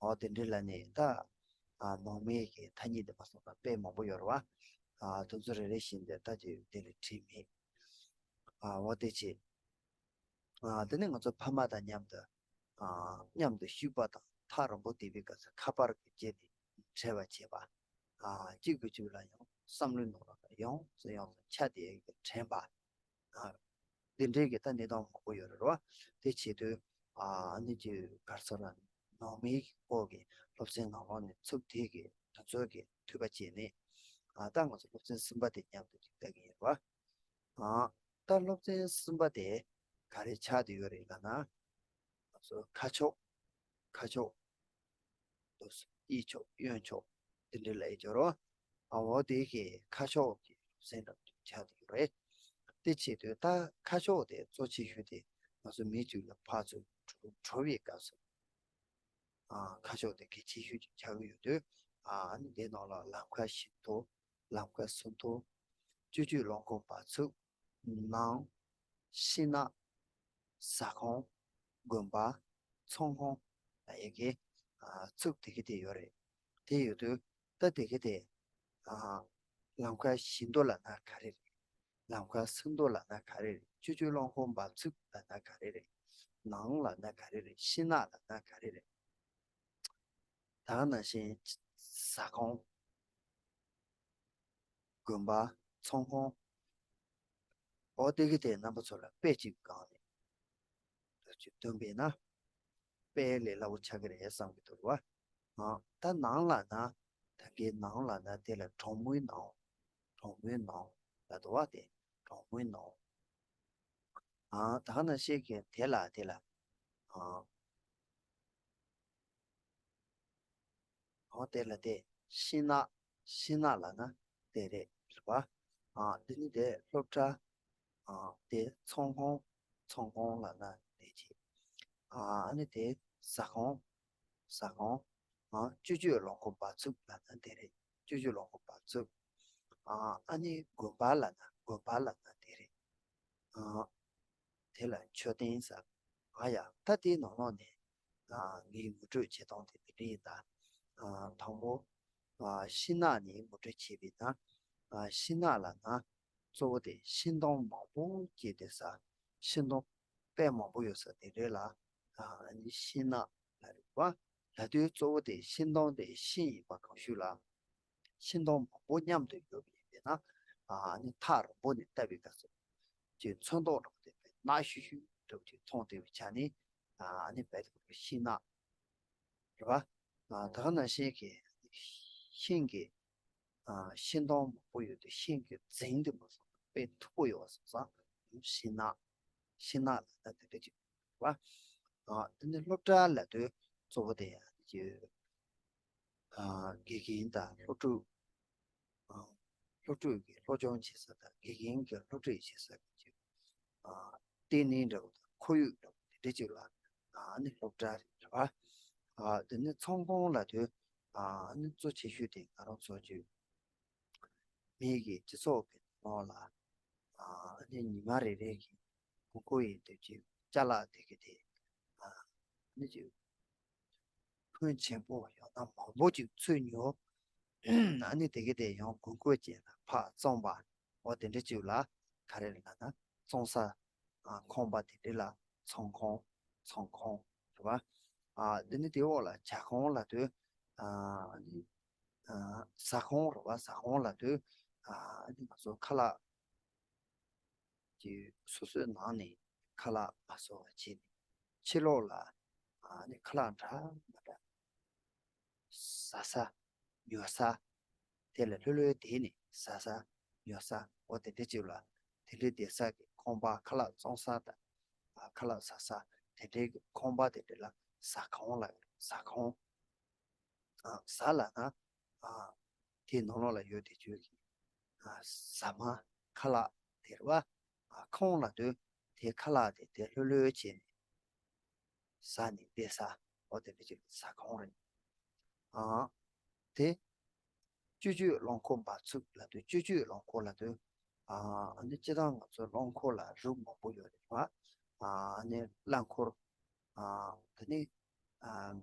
ཨ་དེ་འདྲའི་ལ་ནི་ད་ཨ་ནང་མི་གི་ཐ་སྙད་དེ་མ་སོང་ན་དཔེ་མང་པོ་ཡོད་རེད་བ། ཨ་དེ་ཚོ་རེ་རེ་བཞིན་དེ་ད་དེ་དེ་ལ་བྲིས་མེད། ཨ་འོ་དེ་བྱས། ཨ་དེ་ནས་ང་ཚོ་ཕ་མ་དང་མཉམ་དུ་ཨ་མཉམ་དུ་བཞུགས་པ་དང་ཐག་རིང་པོ་བསྡད་པའི་སྐབས་སུ་ཁ་པར་གྱི་རྗེས་ནས་འབྲེལ་བ་བྱེད་པ། ཨ་གཅིག་གིས་གཅིག་ལ་ཡང་བསམ་བློའི་ནང་ལ་ཡོངས་སུ་ཡོངས་སུ་ཆགས་བསྡད་ཡག་གི་དྲན་པ། ཨ་འདི་འདྲའི་གི་ད་གནས་སྟངས་མང་པོ་ཡོད་རེད་བ། དེ་བྱེད་དུས་ཨ་ནི་ཀྱི་ག་རེ་ཟེར་ན། ནང་མིའི་གི་སྐོར་གྱི་སློབ་ཚན་ནང་ལོགས་ནས་ཚུགས་དེ་གི་དུས་ཚོད་ཀྱི་འཐུས་པ་བྱས་ནས། ཨ་ད་ང་ཚོ་སློབ་ཚན་གསུམ་པ་དེ་མཉམ་དུ་ཅིག་ལྟ་གི་ཡིན་རེད་བ། ཨ་ད་སློབ་ཚན་གསུམ་པ་དེ་ག་རེ་ཆགས་བསྡད་ཡོད་རེད་ལབ་ན། ང་ཚོ་ཁ་ཕྱོགས། ཁ་ཕྱོགས། དབྱིབས་ཕྱོགས་གཡོན་ཕྱོགས་དེ་འདྲ་ལ་ཡི་འབྱོར་རོ། ཨ་འོ་དེ་གི་ཁ་ཕྱོགས་ཀྱི་སློབ་ཚན་རབ་ཏུ་ཆགས་བསྡད་ཡོད་རེད། དེ་བྱེད་དུས་ད་ཁ་ཕྱོགས་དེ་གཙོ་ཆེ་ཤོས་དེ་ང་ཚོ་མི་གཅིག་ལ་ཕར་ཚུར་འགྲོ་འགྲོ་བའི་སྐབས་སུ། ཨ་ཁ་ཕྱོགས་དེ་གལ་ཆེ་ཤོས་ཅིག་ཆགས་ཀྱི་ཡོད་དུས། ཨ་ནི་དེའི་ནང་ལ་ལམ་ཁ་བཞི་མདོ། ལམ་ཁ་སུམ་མདོ། སྤྱོད་བརྒྱུད་རླངས་འཁོར་འབབ་ཚུགས། ནང་། ཤིང་ནགས། ཟ་ཁང་། དགོན་པ། ཚོང་ཁང་ལ་ཡི་གེ་ཨ་ཚུགས་དེ་གི་དེ་ཡོད་རེད། དེ་ཡོད་དུས་ད་དེ་གི་དེ་ཨ་ལམ་ཁ་བཞི་མདོ་ལབ་ན་ག་རེ་རེད། ལམ་ཁ་སུམ་མདོ་ལབ་ན་ག་རེ་རེད། སྤྱོད་བརྒྱུད་རླངས་འཁོར་འབབ་ཚུགས་ལབ་ན་ག་རེ་རེད། ནང་ལབ་ན་ག་རེ་རེད། ཤིང་ནགས་ལབ་ན་ག་རེ་རེད། ད་ག་ནང་བཞིན་ཟ་ཁང་། དགོན་པ། ཚོང་ཁང་། འོ་དེ་གི་དེ་རྣམ་པ་ཚོ་ལ་དཔེ་གཅིག་སྒང་ནས་ཅིག་སྟོན་པས་ན། དཔེ་ལས་སླ་བོ་ཆགས་ཀྱི་རེད་བསམ་གྱི་འདུག་བ། ཨ་ད་ནང་ལབ་ན། ད་གའི་ནང་ལབ་ན་དེ་ལ་གྲོང་མིའི་ནང་། གྲོང་མིའི་ནང་ལབ་འདུག་བ། དེ་གྲོང་མིའི་ནང་། ཨ་ད་ག་ནང་བཞིན་གྱི་དེ་ལ་དེ་ལ་ཨ། འོ་དེ་ལ་དེ་ཤིང་ནགས། ཤིང་ནགས་ལབ་ན་དེ་རེད་བ། ཨ་འདི་ནི་དེ་སློབ་གྲྭ། ཨ་དེ་ཚོང་ཁང་། ཚོང་ཁང་ལབ་ན་དེ་ཅི། ཨ་ཨ་ནི་དེ་ཟ་ཁང་། ཟ་ཁང་། ཨ་སྤྱོད་བརྒྱུད་རླངས་འཁོར་འབབ་ཚུགས་ལབ་ན་དེ་རེད། སྤྱོད་བརྒྱུད་རླངས་འཁོར་འབབ་ཚུགས། ཨ་ཨ་ནི་དགོན་པ་ལབ་ན། དགོན་པ་ལབ་ན་དེ་རེད། ཨ། དེ་ལ་མཆོད་རྟེན་ཟེར། ཨ་ཡ། ད་དེའི་ནང་ལོགས་ནས། ཨ་ངའི་ངོ་སྤྲོད་བྱེད་སྟངས་དེ་འདི་འདྲ་ཡིན་ད། ཨ་དང་པོ། ཨ་ཤིང་ནགས་ནས་ངོ་སྤྲོད་བྱས་པས་ན། ཨ་ཤིང་ནགས་ལབ་ན། གཙོ་བོ་དེ་ཤིང་སྡོང་མང་པོ་སྐྱེས་ཏེ་ས། ཤིང་སྡོང་དཔེ་མང་པོ་ཡོད་ས་དེ་འདྲ་ལ། ཨ་ནི་ཤིང་ནགས་ལ་རེད་བ། ལབ་དུས་གཙོ་བོ་དེ་ཤིང་སྡོང་དེ་ཤིང་ཡིན་པ་གང་ཞིག་ལ། ཤིང་སྡོང་མང་པོ་མཉམ་དུ་ཡོད་པ་ཡིན་པས། ན། ཨ་ནི་ཐག་རིང་པོ་ནས་བལྟ་བའི་སྐབས་སུ་ཅིག་ཚོན་མདོག་འདྲ་པོ་དེ་ནག་ཤིག་ཤིག་འདྲ་པོ་ཅིག་མཐོང་བསྡད་པའི་ཆ་ནས། ཨ་ནི་བལ་དེ་ཤིང་ནགས་རེད་པ། ཨ་ད་ག་ནང་བཞིན་གྱི་ཤིང་གི་ཨ་ཤིང་སྡོང་མང་པོ་ཡོད་དུས་ཤིང་གི་རྫིང་དེ་མ་སོང་དཔེ་མཐུག་པོ་ཡོད་པ་སོང་ཙང་ཤིང་ནགས། ཤིང་ནགས་ལ་ད་དེ་འདྲ་ཅིག་རེད་པ། ཨ་དེ་ནས་སློབ་གྲྭ་ལབ་དུས་གཙོ་བོ་དེ་ཡང་ཅིག་ཨ་དགེ་རྒན་དང་སློབ་ཕྲུག་ཨ་སློབ་ཕྲུག་གི་སློབ་སྦྱོང་བྱེད་ས་དང་དགེ་རྒན་གྱི་སློབ་ཁྲིད་བྱེད་ས་གི་ཅིག་ཨ་ལྟེ་གནས་འདྲ་པོ་དང་ཁོར་ཡུག་འདྲ་པོ་དེ་འདྲ་ཅིག་ལ་ཨ་ནི་སློབ་གྲྭ་རེད་པ། ཨ་དེ་ནས་ཚོང་ཁང་ལབ་དུས་ཨ་ནི་གཙོ་ཆེ་ཤོས་དེ་ང་རང་ཚོ་ཅིག་མི་གི་སྤྱི་ཚོགས་ཀྱི་ནང་ལ་ཨ་ནི་ཉི་མ་རེ་རེ་གི་དགོས་མཁོ་ཡི་དེ་ཅིག་ཅ་ལག་དེ་གི་དེ་ཨ་ནི་ཅིག་ཕོན་ཆེན་པོ་ཡང་ན་མང་པོ་ཅིག་ཚུད་མྱོང་། ཨ་ནི་དེ་གི་དེ་ཡང་དགོས་མཁོ་ཅན་ལ་ཕར་བཙོང་པ། འོ་དེ་འདྲ་ཅིག་ལ་ག་རེ་ལབ་ན་བཙོང་ས། ཨ་ཁང་པ་དེ་འདྲ་ལ་ཚོང་ཁང་། ཚོང་ཁང་རེད་པ། ཨ་དེ་ནི་དེའི་འོག་ལ་ཇ་ཁང་ལབ་དུས་ཨ་ནི་ཨ་ཟ་ཁང་རེད་པ། ཟ་ཁང་ལབ་དུས་ཨ་ནི་ང་ཚོ་ཁ་ལག་ཅིག་སོ་སོའི་ནང་ནས་ཁ་ལག་མ་བཟོ་བ་བྱས་ནས་ཕྱི་ལོགས་ལ་ཨ་ནི་ཁ་ལག་འདྲ་མི་འདྲ་ཟ་ས་ཉོ་ས། དེ་ལ་ལྷོད་ལྷོད་བསྡད་ནས་ཟ་ས་ཉོ་ས། འོ་དེ་འདྲ་ཅིག་ལ་དེ་འདྲའི་བསྡད་ས་གི་ཁང་པ། ཁ་ལག་བཙོང་ས་དང་ཨ་ཁ་ལག་ཟ་ས་དེ་འདྲའི་གི་ཁང་པ་དེ་འདྲ་ལ་ཟ་ཁང་ལབ། ཟ་ཁང་། ཨ་ཟ་ལབ་ན་ཨ་དེའི་ནང་ལོགས་ལ་ཡོད་དེ་ཅིག་གི་ཨ་ཟ་མ་ཁ་ལག་དེ་རེད་པ། ཨ་ཁང་ལབ་དུས་དེ་ཁ་ལག་དེ་དེ་ལྷོད་ལྷོད་བྱས་ནས་ཟ་ནས་བསྡད་ས། འོ་དེ་འདྲ་ཅིག་ཟ་ཁང་རེད། ཨ་དེ་སྤྱོད་བརྗོད་རླངས་འཁོར་འབབ་ཚུགས་ལབ་དུས། སྤྱོད་བརྗོད་རླངས་འཁོར་ལབ་དུས་ཨ་ནི་སྤྱིར་བཏང་ང་ཚོ་རླངས་འཁོར་ལ་རིགས་མང་པོ་ཡོད་རེད་པ། ཨ་ནི་གླ་འཁོར། ཨ་དེ་ནི་ཨ་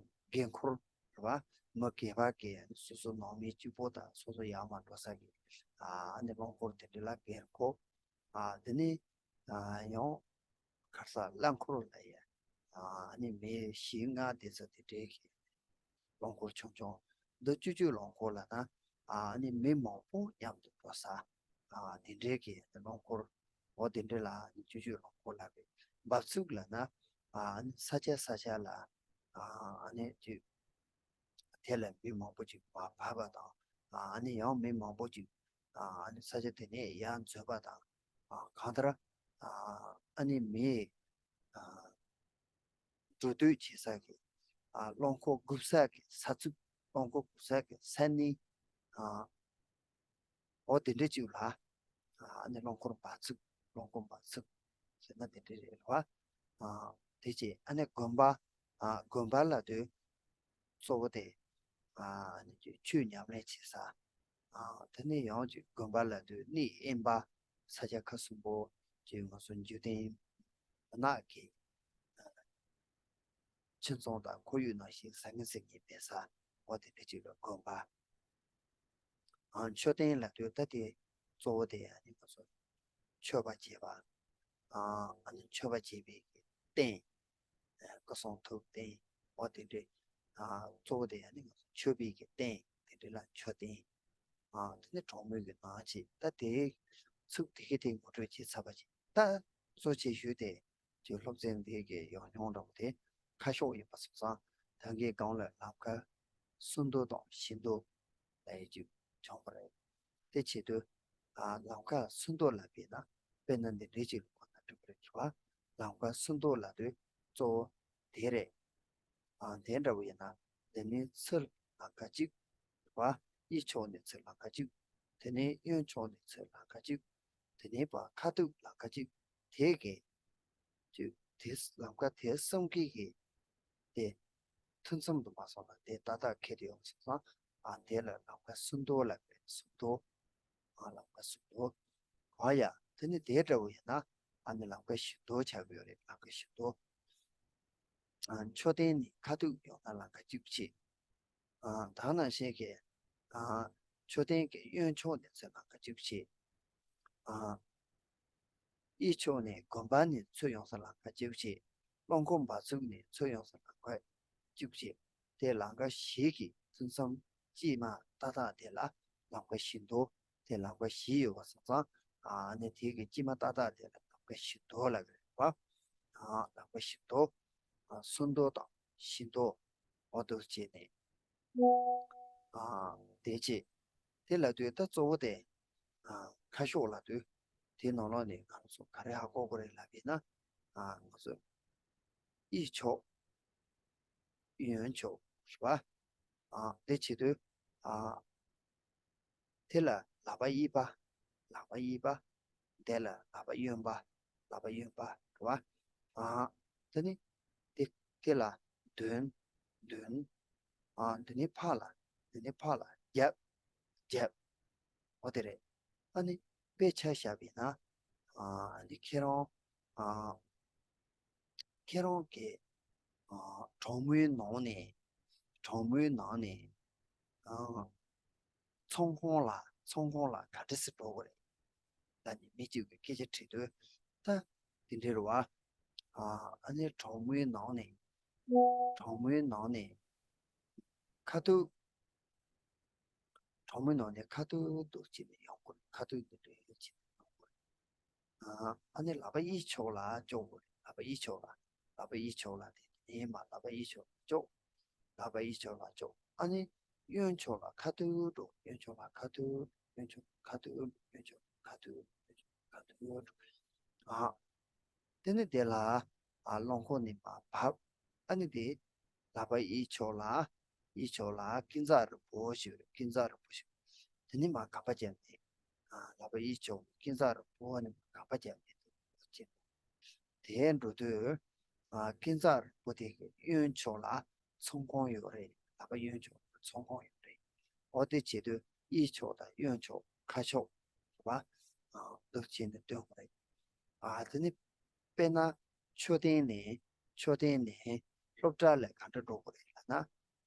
འགན་འཁོར་རེད་པ། མི་སྒེར་པ་གི་སོ་སོ་ནང་མི་གཅིག་པོ་དང་སོ་སོ་ཡར་མར་འགྲོ་ས་གི་ཨ་ནི་རླངས་འཁོར་དེ་འདྲ་ལ་འགན་འཁོར། ཨ་དེ་ནི་ཨ་ཡང་ག་རེ་ཟ། གླ་འཁོར་ལབ་ཡ། ཨ་ནི་མི་བཞི་ལྔ་བསྡད་ས་དེ་འདྲའི་གི་རླངས་འཁོར་ཆུང་ཆུང་། འདི་སྤྱོད་བརྗོད་རླངས་འཁོར་ལབ་ན་ཨ་ནི་མི་མང་པོ་མཉམ་དུ་འགྲོ་ས། ཨ་དེ་འདྲའི་གི་རླངས་འཁོར། འོ་དེ་འདྲ་ལ་ཨ་ནི་སྤྱོད་བརྗོད་རླངས་འཁོར་ལབ་པས། འབབ་ཚུགས་ལབ་ན་ཨ་ནི་ས་ཆ་ས་ཆ་ལ་ཨ་ནི་ཅིག་དེ་ལ་མི་མང་པོ་ཅིག་མར་བབས་པ་དང་། ཨ་ནི་ཡང་མི་མང་པོ་ཅིག་ཨ་ནི་ས་ཆ་དེ་ནས་ཡར་འཛུལ་བ་དང་། ཨ་གང་ལྟར་ཨ་ནི་མི་ཨ་འགྲོ་སྡོད་བྱེད་ས་གི་ཨ་རླངས་འཁོར་སྒུག་ས་གི་ས་ཚིགས། རླངས་འཁོར་སྒུག་ས་གི་ས་གནས། ཨ་འོ་དེ་འདྲ་ཅིག་ལ་ཨ་ནི་རླངས་འཁོར་འབབ་ཚུགས། རླངས་འཁོར་འབབ་ཚུགས་ཟེར་ན་དེ་འདྲ་རེད་པ། ཨ་དེ་རྗེས་ཨ་ནི་དགོན་པ། ཨ་དགོན་པ་ལབ་དུས་གཙོ་བོ་དེ་ཨ་ནི་ཆོས་ཉམས་ལེན་བྱེད་ས། ཨ་དེ་ནས་ཡང་ཅིག་དགོན་པ་ལབ་དུས་གནས་དབེན་པ། ས་ཆ་ཁག་གསུམ་པོ་ཅིག་ང་ཚོ་འཇིག་རྟེན་མུན་ནག་གི་ཁྱིམ་ཚང་དང་ཁོར་ཡུག་ནང་བཞིན་བཟང་ངན་ཟེར་མཁན་མེད་ས། འོ་དེ་འདྲ་ཅིག་ལ་དགོན་པ། ཨ་མཆོད་རྟེན་ལབ་དུས་ད་དེ་གཙོ་བོ་དེ་ཨ་ནི་ང་ཚོ་མཆོད་པ་བྱེད་པ། ཨ་ཨ་ནི་མཆོད་པ་བྱེད་པའི་རྟེན། ཨ་སྐུ་གསུང་ཐུགས་རྟེན། འོ་དེ་འདྲའི་ཨ་གཙོ་བོ་དེ་ཨ་ནི་ང་ཚོ་མཆོད་པའི་གི་རྟེན་དེ་འདྲ་ལ་མཆོད་རྟེན། ཨ་དེ་ནི་གྲོང་མི་གི་ནང་བྱེད། ད་དེ་ཚུགས་དེ་གི་དེ་ངོ་སྤྲོད་བྱེད་ཚར་བ་ཅིག་ད་གཙོ་ཆེ་ཤོས་དེ་ཅིག་སློབ་ཚན་འདི་གི་ཡང་སྙིང་འདྲ་པོ་དེ་ཁ་ཕྱོགས་ཡིན་པ་སོང་ཙང་། ད་གིན་སྒང་ལ་ལམ་ཁ་སུམ་མདོ་དང་བཞི་མདོ་ལབ་ཡས་ཅིག་བྱུང་བ་རེད། དེ་བྱེད་དུས་ཨ་ལམ་ཁ་སུམ་མདོ་ལབ་པས་ན་དཔེར་ན་འདི་འདྲའི་ཅིག་ལ་གོ་ན་འགྲིག་པ་རེད་བ། ལམ་ཁ་སུམ་མདོ་ལབ་དུས་གཙོ་བོ་དེ་རེད། ཨ་དེ་འདྲ་བོ་ཡིན་ན་འདི་ནས་ཚུར་ལམ་ཁ་གཅིག་བ། གཡས་ཕྱོགས་ནས་ཚུར་ལམ་ཁ་གཅིག་དེ་ནས་གཡོན་ཕྱོགས་ནས་ཚུར་ལམ་ཁ་གཅིག་དེ་ནས་བ་ཁ་ཐུག་ལམ་ཁ་གཅིག་དེ་གི་ཅིག་དེ་ལམ་ཁ་དེ་གསུམ་གྱི་གི་དེ་མཐུད་མཚམས་དུ་མ་སོང་ན་དེ་ཏག་ཏག་འཁེལ་དུ་ཡོང་སོང་ཙང་། ཨ་དེ་ལ་ལམ་ཁ་སུམ་མདོ་ལབ་པས། སུམ་མདོ། ཨ་ལམ་ཁ་སུམ་མདོ། ཨ་ཡ། དེ་ནི་དེ་འདྲ་བོ་ཡིན་ན་ཨ་ནི་ལམ་ཁ་བཞི་མདོ་ཆགས་ཀྱི་ཡོད་རེད། ལམ་ཁ་བཞི་མདོ། ཨ་མཆོད་རྟེན་ནི་ཁ་ཐུག་ཡོང་ན་ལམ་ཁ་གཅིག་བྱེད། ཨ་ད་ནང་བཞིན་གྱི་ཨ་མཆོད་རྟེན་གྱི་གཡོན་ཕྱོགས་ནས་ཚུར་ལམ་ཁ་གཅིག་བྱེད། ཨ་གཡས་ཕྱོགས་ནས་དགོན་པ་ནས་ཚུར་ཡོང་ས་ལམ་ཁ་གཅིག་བྱེད། རླངས་འཁོར་འབབ་ཚུགས་ནས་ཚུར་ཡོང་ས་ལམ་ཁ་གཅིག་བྱེད། དེ་ལམ་ཁ་བཞི་གི་མཐུད་མཚམས་དཀྱིལ་མ་ཏག་ཏག་དེ་ལ་ལམ་ཁ་བཞི་མདོ། དེ་ལམ་ཁ་བཞི་ཡོད་པ་སོང་ཙང་། ཨ་ནི་དེ་གི་དཀྱིལ་མ་ཏག་ཏག་དེ་ལ་ལམ་ཁ་བཞི་མདོ་ལབ་ཀྱི་རེད་པ། ཨ་ལམ་ཁ་བཞི་མདོ། ཨ་སུམ་མདོ་དང་བཞི་མདོ། འོ་འདུག་བྱས་ནས། ཨ་དེ་བྱས། དེ་ལབ་དུས་ད་གཙོ་བོ་དེ། ཨ་ཁ་ཕྱོགས་ལབ་དུས། དེ་ནང་ལོགས་ནས་ང་ཚོ་ག་རེ་ཧ་གོ་དགོས་རེད་ལབ་པས་ན། ཨ་ང་ཚོ་དབྱེ་ཕྱོགས། གཡོན་ཕྱོགས་རེད་པ། ཨ་དེ་བྱེད་དུས། ཨ་དེ་ལ་ལག་པ་གཡས་པ། ལག་པ་གཡས་པ། དེ་ལ་ལག་པ་གཡོན་པ། ལག་པ་གཡོན་པ་རེད་པ། ཨ་དེ་ནི། དེ་དེ་ལ་མདུན། མདུན། ཨ་འདི་ནི་ཕར་ལ། འདི་ནི་ཕར་ལ་རྒྱབ། རྒྱབ། འོ་དེ་རེད། ཨ་ནི་དཔེ་ཆ་བཞག་པས་ན། ཨ་ནི་ཁྱེད་རང་། ཨ་ཁྱེད་རང་གི། ཨ་གྲོང་མོའི་ནང་ནས། གྲོང་མོའི་ནང་ནས། ཨ་ཚོང་ཁང་ལ། ཚོང་ཁང་ལ་ག་འདྲ་སེ་འགྲོ་དགོས་རེད། ད་ནི་མི་གཅིག་གིས་སྐད་ཆ་དྲིས་དུས། ད་དེ་འདྲ་རེད་པ། ཨ་ཨ་ནི་གྲོང་མོའི་ནང་ནས། གྲོང་མོའི་ནང་ནས། ཁ་ཐུག་གྲོང་མོའི་ནང་ནས་ཁ་ཐུག་ཏུ་བྱས་ནས་ཡོང་དགོས། ཁ་ཐུག་ཏུ་འདྲེན་བྱས་ནས་ཡོང་དགོས། ཨ་ཨ་ནི་ལག་པ་གཡས་ཕྱོགས་ལ་འཇོག་དགོས། ལག་པ་གཡས་ཕྱོགས་ལ། ལག་པ་གཡས་ཕྱོགས་ལ། དེ་ནས་མར་ལག་པ་གཡས་ཕྱོགས་ལ་འཇོག་ལག་པ་གཡས་ཕྱོགས་ལ་འཇོག་ཨ་ནི་གཡོན་ཕྱོགས་ལ་ཁ་ཐུག་འགྲོ། གཡོན་ཕྱོགས་ལ་ཁ་ཐུག་གཡོན་ཕྱོགས་ཁ་ཐུག་གཡོན་ཕྱོགས་ཁ་ཐུག་གཡོན་ཕྱོགས་ཁ་ཐུག་འགྲོ། ཨ། དེ་ནས་དེ་ལ། ཨ་རླངས་འཁོར་ནས་མར་བབས། ཨ་ནི་དེ། ལག་པ་གཡས་ཕྱོགས་ལ། གཡས་ཕྱོགས་ལ་ཀུན་བཟང་རིང་པོ་ཞིག་རེད། ཀུན་བཟང་རིང་པོ་ཞིག་དེ་ནས་མར་ག་པ་བརྒྱབ་ནས། ཨ་ལག་པ་གཡས་ཕྱོགས་ཀུན་བཟང་རིང་པོ་ནས་མར་ག་པ་བརྒྱབ་ནས་འདུག་ཅེས། དེ་འགྲོ་དུས། ཨ་ཀུན་བཟང་རིང་པོ་དེ་གི་གཡོན་ཕྱོགས་ལ་ཚོང་ཁང་ཡོད་རེད། ལག་པ་གཡོན་ཕྱོགས་ལ་ཚོང་ཁང་ཡོད་རེད། འོ་དེ་བྱེད་དུས་གཡས་ཕྱོགས་དང་གཡོན་ཕྱོགས་ཁ་ཕྱོགས་རེད་པ། ཨ་འདུག་བྱས་ནས་སྟོན་དགོས་རེད། ཨ་དེ་ནི། དཔེར་ན། མཆོད་རྟེན་ནས། མཆོད་རྟེན་ནས་སློབ་གྲྭ་ལ་ག་འདྲ་འགྲོ་དགོས་རེད་ལབ་ན།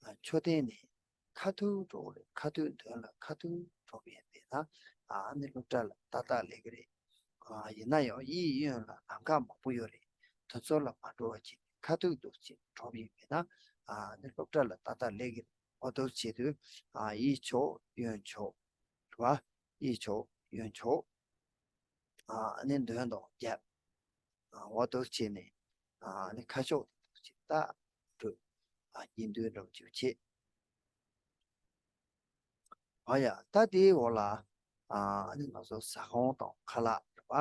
ཨ་མཆོད་རྟེན་ནས་ཁ་ཐུག་འགྲོ་དགོས་རེད། ཁ་ཐུག་མདུན་ལ་ཁ་ཐུག་འགྲོ་བ་ཡིན་པས་ན། ཨ་ནི་སློབ་གྲྭ་ལ་ཏག་ཏག་སླེབས་ཀྱི་རེད། ཨ་ཡིན་ན་ཡང་གཡས་གཡོན་ལ་ལམ་ཁ་མང་པོ་ཡོད་རེད། དེ་ཚོ་ལ་མ་འགྲོ་བ་བྱས་ཁ་ཐུག་ཏུ་བྱས་འགྲོ་བ་ཡིན་པས་ན། ཨ་ནི་སློབ་གྲྭ་ལ་ཏག་ཏག་སླེབས་ཀྱི་རེད། འོ་དེ་བྱེད་དུས། ཨ་གཡས་ཕྱོགས་གཡོན་ཕྱོགས་རེད་པ། གཡས་ཕྱོགས་གཡོན་ཕྱོགས། ཨ་ནི་མདུན་དང་རྒྱབ། ཨ་འོ་དེ་བྱས་ནས། ཨ་ནི་ཁ་ཕྱོགས་དེ་ཅིག་ད་འགྲོ། ཨ་གཉེན་སྟོན་འདྲ་བོ་ཅིག་བྱེད། ཨ་ཡ་ད་དེའི་འོག་ལ། ཨ་ནི་ང་ཚོ་ཟ་ཁང་དང་ཁ་ལག་རེད་པ།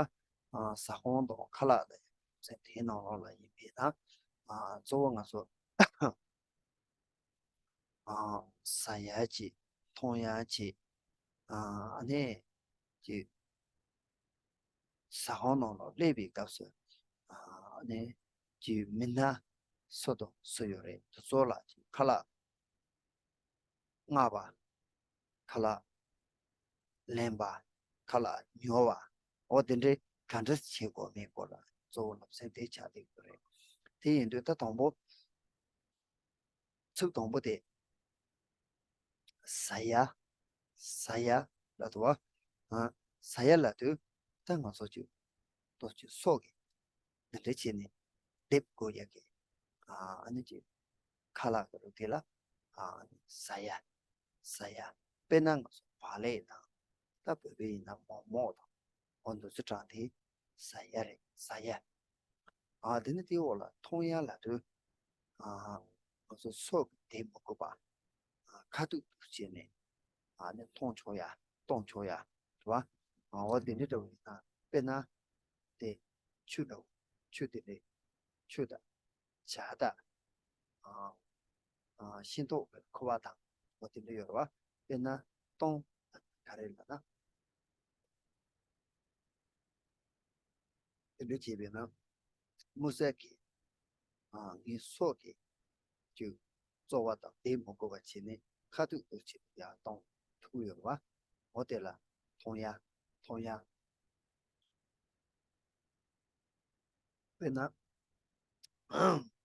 ཨ་ཟ་ཁང་དང་ཁ་ལག་ལ་ཡང་ཚན་དེའི་ནང་ལོགས་ལ་ཡིན་པས་ན། ཨ་གཙོ་བོ་ང་ཚོ། ཨ་ཟ་ཡ་བྱེད། འཐུང་ཡ་བྱེད། ཨ་ནི་ཅིག་ཟ་ཁང་ནང་ལ་སླེབས་པའི་སྐབས་སུ། ཨ་ནི་ཅིག་མི་སྣ་སུ་དང་སུ་ཡོད་རེད། དེ་ཚོ་ལ་ཅིག་ཁ་ལག་མངགས་པ། ཁ་ལག་ལེན་པ། ཁ་ལག་ཉོ་བ། འོ་དེ་འདྲའི་ག་འདྲ་བྱེད་དགོས་མེད་སྐོར་ལ་གཙོ་བོ་སློབ་ཚན་དེ་ཆགས་བསྡད་ཡོད་རེད། དེ་ཡིན་དུས་ད་དང་པོ། ཚིག་དང་པོ་དེ། ཟ་ཡ། ཟ་ཡ་ལབ་འདུག་པ། ཨ། ཟ་ཡ་ལབ་དུས། ད་ང་ཚོ་ཅིག་ཏོག་ཙམ་སོགས་ཀྱི། འདི་འདྲ་བྱས་ནས། འདེབས་དགོས་ཡ་གི། ཨ་ནི་ཅིག་ཁ་ལག་གི་རིགས་དེ་ལ། ཨ་ཟ་ཡ། ཟ་ཡ། དཔེར་ན་ང་ཚོ་བག་ལེབ་དང་། ད་བོད་པའི་ཡིན་ན་མོག་མོག་དང་། འོ་འདི་ཚོ་གྲངས་དེ། ཟ་ཡ་རེད། ཟ་ཡ། ཨ་དེ་ནི་དེའི་འོག་ལ་འཐུང་ཡ་ལབ་དུས། ཨ་ང་ཚོ་སོགས་ཀྱིས་འདེབས་མི་དགོས་པ། ཨ་ཁ་ཐུག་ཏུ་བྱས་ནས། ཨ་ནི་འཐུང་ཆོག་ཡ། བཏུང་ཆོག་ཡ། རེད་པ། ཨ་འོ་དེ་འདྲ་འདྲ་བོ་ཡིན་ན། དཔེར་ན། དེ་ཆུ་འདྲ་བོ། ཆུ་དེ་འདྲ། ཆུ་དང་། ཇ་དང་། ཨ་ཨ་ཤིང་ཏོག་གི་ཁུ་བ་དང་། འོ་དེ་འདྲ་ཡོད་རེད་པ། དཔེར་ན་སྟོང་། ག་རེ་ལབ་ན། དེ་འདྲ་བྱས་པས་ན། མུ་ཟ་གི། ཨ་ངའི་སྲོག་གི། ཅིག་རྩོལ་བ་དང་འདེབས་མི་དགོས་པ་བྱས་ནས་ཁ་ཐུག་ཏུ་བྱས་ཡར་གཏོང་ཐུབ་ཡོད་རེད་པ། འོ་དེ་ལ་འཐུང་ཡ། འཐུང་ཡ། དཔེར་ན།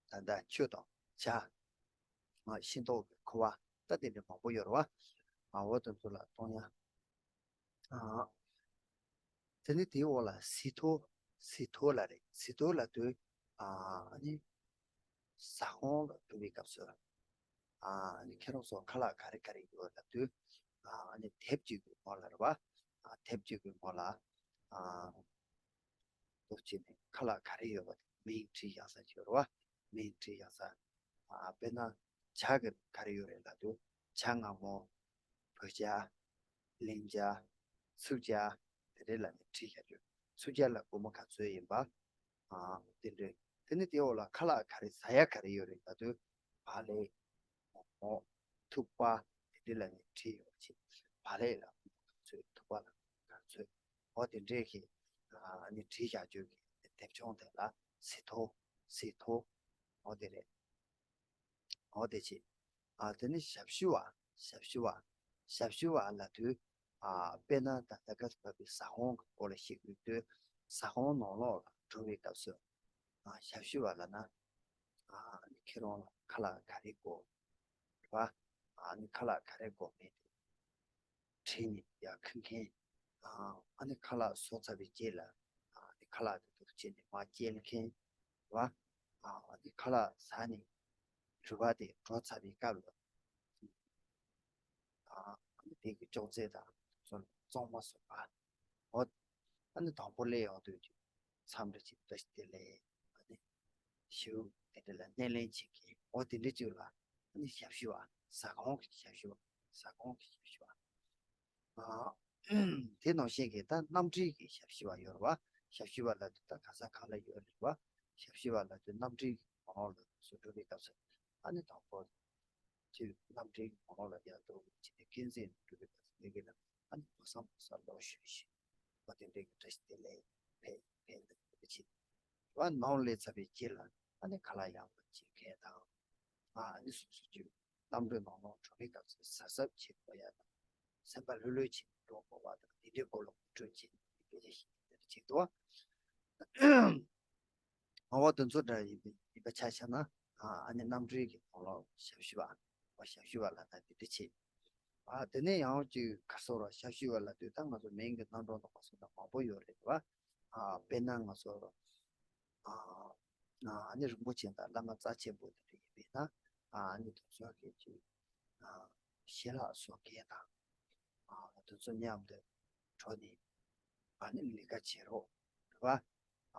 ད་ལྟ་ཆུ་དང་ཇ། ཨ་ཤིང་ཏོག་གི་ཁུ་བ། ད་དེ་འདྲ་མང་པོ་ཡོད་རེད་པ། ཨ་འོ་དེ་ཚོ་ལ་འཐུང་ཡ། ཨ་དེ་ནས་དེའི་འོག་ལ་ཟི་ཐོ། ཟི་ཐོ་ལབ་རེད། ཟི་ཐོ་ལབ་དུས། ཨ་ནི་ཟ་ཁང་ལ་འགྲོ་བའི་སྐབས་སུ། ཨ་ནི་ཁྱེད་རང་ཚོ་ཁ་ལག་ག་རེ་ག་རེ་ཡོད་ལབ་དུས། ཨ་ནི་དེབ་ཅིག་གི་འོག་ལ་རེད་པ། ཨ། དེབ་གཅིག་གི་ངོ་ལ་ཨ་འདུག་བྱས་ནས་ཁ་ལག་ག་རེ་ཡོད་པ་དེ་མིང་བྲིས་བཞག་ས་ཅིག་ཡོད་རེད་བ། མིང་བྲིས་བཞག་ས། ཨ་དཔེར་ན་ཇ་གི་ག་རེ་ཡོད་རེད་ལབ་དུས་ཇ་མངར་མོ། བོད་ཇ། ལིང་ཇ། ཆུ་ཇ། དེ་འདྲའི་ལབ་ནས་བྲིས་བཞག་རྒྱུ། ཆུ་ཇ་ལ་སྒོར་མོ་ག་ཚོད་ཡིན་པ། ཨ་དེ་འདྲའི། དེ་ནི་དེའི་འོག་ལ་ཁ་ལག་ག་རེ་ཟ་ཡ་ག་རེ་ཡོད་རེད་ལབ་དུས། བག་ལེབ། མོག་མོག་ཐུག་པ། དེ་འདྲའི་ལབ་ནས་བྲིས་ཡོད་པ་ཅིག་བག་ལེབ་ལ་སྒོར་མོ་ག་ཚོད། ཐུག་པ་ལ་ག་ཚོད། འོ་དེ་འདྲའི་གི་ཨ་ནི་བྲིས་བཞག་རྒྱུ་གི་དེབ་ཆུང་དེ་ལ་ཟི་ཐོ། ཟི་ཐོ། འོ་དེ་རེད། འོ་དེ་བྱས། ཨ་དེ་ནི་ཞབས་ཞུ་བ། ཞབས་ཞུ་བ། ཞབས་ཞུ་བ་ལབ་དུས། ཨ་དཔེར་ན་ད་ལྟ་སྐབས་སུ་བབས་པའི་ཟ་ཁང་གི་སྐོར་ལ་བཤད་དགོས་དུས། ཟ་ཁང་ནང་ལོགས་ལ་འགྲོ་བའི་སྐབས་སུ། ཨ་ཞབས་ཞུ་བ་ལབ་ན། ཨ་ནི་ཁྱེད་རང་ལ་ཁ་ལག་ག་རེ་དགོས། རེད་བ། ཨ་ནི་ཁ་ལག་ག་རེ་དགོས་མེད་དེ། དྲིས་ནས་ཡར་འཁུར་མཁན། ཨ་ནི་ཁ་ལག་བཟོ་ཚར་བའི་རྗེས་ལ། ཨ་ནི་ཁ་ལག་དེ་འདུག་བྱས་ནས་མར་སྐྱེལ་མཁན། རེད་བ། ཨ་ནི་ཁ་ལག་ཟ་ནས་རུ་བ་དེ་འགྲོ་ཚར་བའི་སྐབས་ལ། ཨ་ནི་དེ་གི་ཅོག་ཙེ་དང་བཙོང་མ་བཟོ་བ། འོ། ཨ་ནི་དང་པོ་སླེབས་ཡོང་དུས་ཀྱི་འཚམས་འདྲི་བྱེད། བཀྲ་ཤིས་བདེ་ལེགས། ཨ་ནི་ཞུ། དེ་འདྲ་ལ་སྣེ་ལེན་བྱེད་མཁན། འོ་དེ་འདྲ་ཅིག་ལ་ཨ་ནི་ཞབས་ཞུ་བ། ཟ་ཁང་གི་ཞབས་ཞུ་བ། ཟ་ཁང་གི་ཞབས་ཞུ་བ། ཨ་དེ་ནང་བཞིན་གྱི་ད་གནམ་གྲུའི་གི་ཞབས་ཞུ་བ་ཡོད་རེད་བ། ཞབས་ཞུ་བ་ལབ་དུས་ད་ག་ས་ག་ལ་ཡོད་རེད་བ། ཞབས་ཞུ་བ་ལབ་དུས་གནམ་གྲུའི་གི་ནང་ལོགས་ལ་སུ་འགྲོ་བའི་སྐབས་སུ་ཨ་ནི་དང་པོ་ཅིག་གནམ་གྲུའི་གི་ནང་ལོགས་ལ་ཡར་འགྲོ་བྱས་ཏེ་འཁོན་འཛིན་འགྲོ་བའི་སྐབས་སུ་མི་གི་ལ་ཨ་ནི་ཕོ་གསར་མོ་གསར་ལོག་ཞུས་ཤིག་འོ་དེ་འདྲའི་གི་བཀྲ་ཤིས་བདེ་ལེགས། ཕེབས་ཕེབས་འདུག་ཅིག་བ་ནང་སླེབས་ཚར་བའི་རྗེས་ལ་ཨ་ནི་ཁ་ལག་ཡག་པོ་ཅིག་ཁྱེར་དང་། ཨ་ནི་སོ་སོ་ཅིག་གནམ་གྲུ་ནང་ལོགས་འགྲོ་བའི་སྐབས་སུ་གཟབ་གཟབ་བྱེད་དགོས་ཡ་དང་། སེམས་པ་ལྷོད་ལྷོད་བྱེད་འགྲོ་དགོས་པ་དང་དེ་འདྲའི་སྐོར་ལ་ངོ་སྤྲོད་བྱེད་དེ་འདྲ་ཞིག་དེ་འདྲ་བྱེད་འདུག་ཨ་འོ་དེ་ཚོ་འདྲ་ཡིན་པ་ཡིན་པ་ཆ་བཞག་ན། ཨ་ནི་གནམ་གྲུའི་གི་ནང་ལོགས་ཞབས་ཞུ་བ། འོ་ཞབས་ཞུ་བ་ལབ་ན་དེ་འདྲ་བྱེད། ཨ་དེ་ནས་ཡང་ཅིག་ག་སོ་ར་ཞབས་ཞུ་བ་ལབ་དུས་ད་ང་ཚོ་མིང་གི་རྣམ་གྲངས་དང་ག་སོ་ད་མང་པོ་ཡོད་རེད་བ། ཨ་དཔེར་ན་ང་ཚོ་ཨ་ཨ་ནི་རིན་པོ་ཆེ་དང་བླ་མ་རྩ་ཆེན་པོ་དེ་འདྲ་ཡིན་པས་ན། ཨ་ནི་དེ་ཚོ་གི་ཅིག་ཨ་ཞལ་ལག་བཟོ་མཁན་དང་། ཨ་དེ་ཚོ་མཉམ་དུ་འགྲོ་ནས་ཨ་ནི་ལས་ཀ་བྱེད་རོགས་རེད་བ།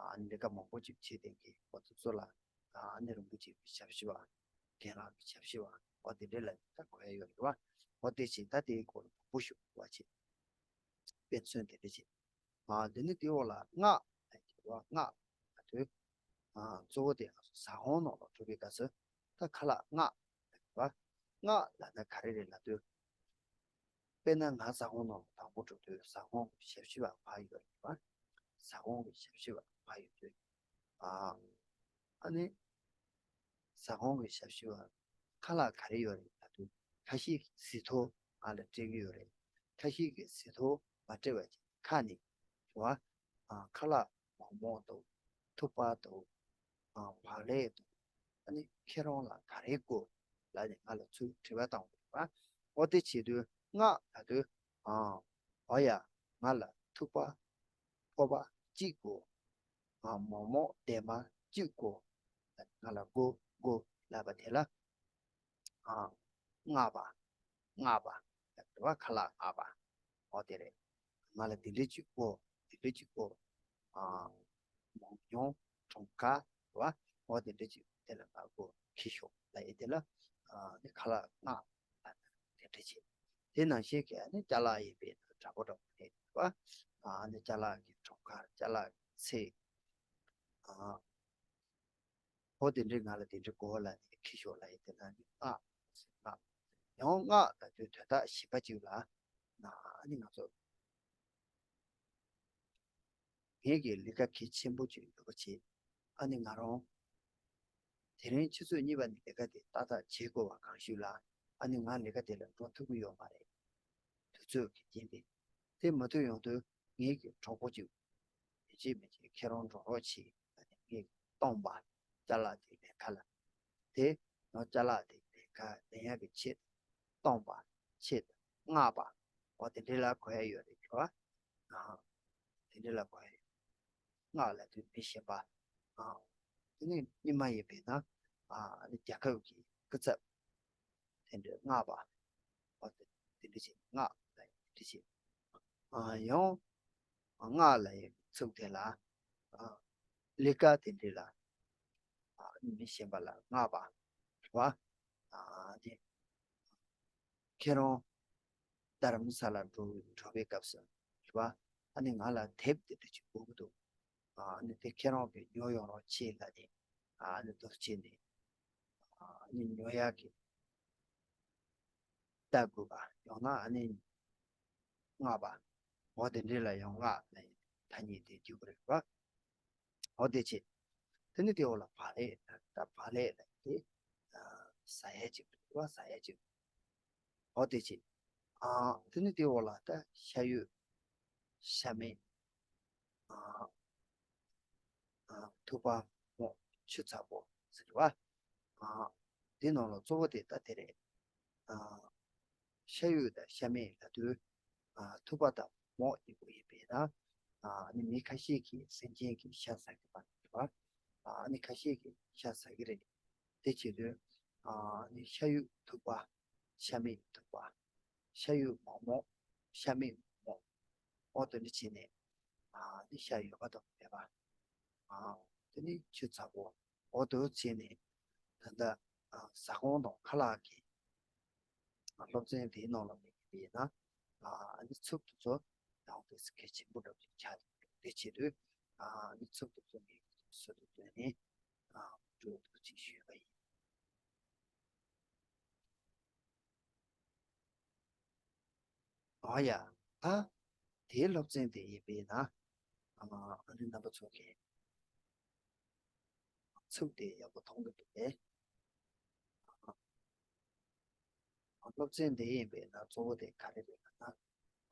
ཨ་ནི་ལས་ཀ་མང་པོ་ཅིག་བྱེད་བསྡད་མཁན་འོ་དེ་ཚོ་ལ་ཨ་ནི་རིན་པོ་ཆེ་གི་ཞབས་ཞུ་བ། རྒན་ལགས་ཀྱི་ཞབས་ཞུ་བ། འོ་དེ་འདྲ་ལ་ད་གོ་ཡ་ཡོད་རེད་བ། འོ་དེ་བྱས་ད་དེའི་སྐོར་ལ་མང་པོ་ཞུ་བ་བྱེད། དཔེ་མཚོན་དེ་འདྲ་བྱེད། ཨ་དེ་ནི་དེའི་འོག་ལ་སྔགས་ལབ་ཀྱི་རེད་བ། སྔགས་ལབ་དུས། ཨ་གཙོ་བོ་དེ་ང་ཚོ་ཟ་ཁང་ནང་ལ་འགྲོ་བའི་སྐབས་སུ་ད་ཁ་ལག་སྔགས་ལབ་ཀྱི་རེད་བ། སྔགས་ལབ་ན་ག་རེ་རེད་ལབ་དུས། དཔེར་ན་ང་ཟ་ཁང་ནང་ལ་དང་པོ་འགྲོ་དུས་ཟ་ཁང་གི་ཞབས་ཞུ་བ་ཕར་ཡོད་རེད་བ། ཟ་ཁང་གི་ཞབས་ཞུ་བ་ཕར་ཡོད་དུས། ཨ་ཨ་ནི་ཟ་ཁང་གི་ཞབས་ཞུ་བ་ཁ་ལག་ག་རེ་ཡོད་རེད་ལབ་དུས། ཁ་ཤས་ཀྱིས་ཟི་ཐོ་ང་ལ་སྤྲད་ཀྱི་ཡོད་རེད། ཁ་ཤས་ཀྱིས་ཟི་ཐོ་མ་སྤྲད་པ་བྱས་ཁ་ནས་བ། ཨ་ཁ་ལག་མོག་མོག་འདུག་ཐུག་པ་འདུག་ཨ་བག་ལེབ་འདུག་ཨ་ནི་ཁྱེད་རང་ལ་ག་རེ་དགོས་ལབ་ནས་ང་ལ་ཚུར་དྲི་བ་བཏང་བ་རེད་བ། འོ་དེ་བྱེད་དུས་སྔགས་ལབ་དུས། ཨ་འོ་ཡ། ང་ལ་ཐུག་པ་ཕོར་པ་གཅིག་དགོས། ཨ་མོག་མོག་འདན་མ་གཅིག་དགོས། ང་ལ་དགོས་དགོས་ལབ་པ་དེ་ལ། ཨ་སྔགས་པ། སྔགས་པ། རེད་བ། ཁ་ལག་སྔགས་པ། འོ་དེ་རེད། ང་ལ་དེ་འདྲ་ཅིག་དགོས། དེ་འདྲ་ཅིག་དགོས། ཨ་མང་ཉུང་གྲངས་ཀ་རེད་བ། འོ་དེ་འདྲ་ཅིག་དེ་ལ་ང་དགོས། ཁྱེར་ཤོག་ལབ་ཡས་དེ་ལ། ཨ་ནི་ཁ་ལག་སྔགས་ལབ་ན་དེ་འདྲ་ཅིག་དེ་ནང་བཞིན་གྱི་ཨ་ནི་ཅ་ལག་ཡིན་པས་ན་འདྲ་པོ་འདྲ་པོ་རེད་བ། ཨ་ནི་ཅ་ལག་གི་གྲངས་ཀ། ཅ་ལག་གི་ཚད། ཨ། ཨོ་དེ་འདྲའི་ང་ལ་དེ་འདྲའི་གོ་བ་ལ་ནི་ཁྱི་ཤོག་ལ་ཡི་དེ་ན་ནི་ཨ། ཨ། ཡང་སྔགས་ལ་དུས་དོན་དག་ཞིབ་པ་ཅིག་ལ་ན་ཨ་ནི་ང་ཚོ་ངེད་ཀྱི་ལས་ཀ་གལ་ཆེན་པོ་ཅིག་ཡོད་པ་བྱེད། ཨ་ནི་ང་རང་དེ་རིང་ཆུ་ཚོད་གཉིས་པ་ནས་ལས་ཀ་དེ་ཏག་ཏག་བྱེད་དགོས་པ་གང་ཞིག་ལ་ཨ་ནི་ང་ལས་ཀ་དེ་ལ་འགྲོ་ཐུབ་ཀྱི་ཡོད་མ་རེད། དུས་ཚོད་ཀྱི་རྐྱེན་པས། དེ་མ་ཐུབ་ཡོང་དུས་ངེད་ཀྱི་གྲོགས་པོ་གཅིག་ཡིན་གཅིག་མིན་གཅིག་ཁྱེད་རང་འགྲོ་རོགས་བྱེད་ཨ་ནི་ངས་སྟོང་པ་ཅ་ལག་དེ་ལེན་ཁ་ལ། དེ་ནང་ཅ་ལག་དེ་ལེན་ཁ་ལེན་ཡག་གི་ཆེད་སྟོང་པ་ཆེད་སྔགས་པ་འོ་དེ་འདྲ་ལ་གོ་ཡ་ཡོད་རེད་ཁྱོད་ཨ། དེ་འདྲ་ལ་གོ་ཡ་ཡོད། སྔགས་ལ་དུས་མི་ཤེས་པ། དེ་ནས་རྙིང་མ་ཡིན་པས་ན་ཨ་ནི་རྒྱལ་ཁབ་ཀྱི་སྐུ་ཚབ། དེ་འདྲའི་སྔགས་པ། འོ་དེ་དེ་འདྲ་ཞིག་སྔགས་ལ་དེ་འདྲ་ཞིག་ཨ་ཡང་སྔགས་ལ་ཡང་ཚིག་དེ་ལ་ཨ་ལས་ཀ་དེ་འདྲ་ལ་ཨ་མི་གཞན་པ་ལ་སྔགས་པ་རེད་བ། ཨ་དེ་ཁྱེད་རང་རྡ་རམ་ས་ལ་འགྲོ་འགྲོ་བའི་སྐབས་སུ་རེད་བ། ཨ་ནི་ང་ལ་དེབ་དེ་འདྲ་ཅིག་དགོས་ཀྱི་འདུག་ཨ་ནི་དེ་ཁྱེད་རང་གིས་ཉོ་ཡོང་རོགས་བྱེད་ལབ་ནས། ཨ་ནི་འདུག་བྱས་ནས་ཨ་ནི་ཉོ་ཡག་གི་ལྟ་དགོས་པ། ཡང་ན་ཨ་ནི་སྔགས་པ། འོ་དེ་འདྲ་ལ་ཡང་སྔགས་ལ་ཐ་སྙད་དེ་འཇུག་གི་རེད་བ། འོ་དེ་བྱས། དེ་ནི་དེའི་འོག་ལ་བག་ལེབ། ད་བག་ལེབ་ལ་དེ་ཟ་ཡ་ཅིག་རེད་བ། ཟ་ཡ་ཅིག་འོ་དེ་བྱས། ཨ་དེ་ནི་དེའི་འོག་ལ་ད་ཤ་ཡོད། ཤ་མེད། ཨ་ཨ་ཐུག་པ་མོག་ཆུ་ཚ་པོ་ཟེར་བ། ཨ་འདི་ནང་ལ་གཙོ་བོ་དེ་ད་དེ་རེད། ཨ་ཤ་ཡོད་དང་ཤ་མེད་ལབ་དུས། ཨ་ཐུག་པ་དང་མོག་གཉིས་པོ་ཡིན་པས་ན། ཨ་ནི་མི་ཁ་ཤས་ཀྱིས་སེམས་ཅན་གྱི་ཤ་ཟ་གི་མ་རེད་བ། ཨ་ནི་ཁ་ཤས་ཀྱིས་ཤ་ཟ་གི་རེད། དེ་བྱེད་དུས། ཨ་ནི་ཤ་ཡོད་ཐུག་པ། ཤ་མེད་ཐུག་པ། ཤ་ཡོད་མོག་མོག། ཤ་མེད་མོག་མོག། འོ་དེ་འདྲ་བྱས་ནས། ཨ་ནི་ཤ་ཡོད་པ་དང་མེད་པ། ཨ་དེ་ནི་ཆུ་ཚ་པོ། འོ་དེ་བྱས་ནས། ད་ལྟ་ཨ་ཟ་ཁང་དང་ཁ་ལག་གི་སློབ་ཚན་དེའི་ནང་ལ་མེད་པ་ཡིན་ན། ཨ་ནི་ཚིག་དེ་ཚོ་ཡང་དེ་ཚོ་གལ་ཆེན་པོ་འདྲ་པོ་ཅིག་ཆགས་འདུག་དེ་བྱེད་དུས། ཨ་ནི་ཚིག་དེ་ཚོ་ངས་སྲོལ་དུ་བཏོན་ནས། ཨ་འགྲོ་འདུག་ཅིག་ཞུས་པ་ཡིན། ཨ་ཡ། ད་དེའི་སློབ་ཚན་དེ་ཡིན་པས་ན། ཨ་ཨ་ནི་རྣམ་པ་ཚོ་གིས་ཚིག་དེ་ཡག་པོ་མཐོང་གི་འདུག་པས། སློབ་ཚན་འདི་ཡིན་པས་ན་གཙོ་བོ་དེ་ག་རེ་རེད་ལབ་ན།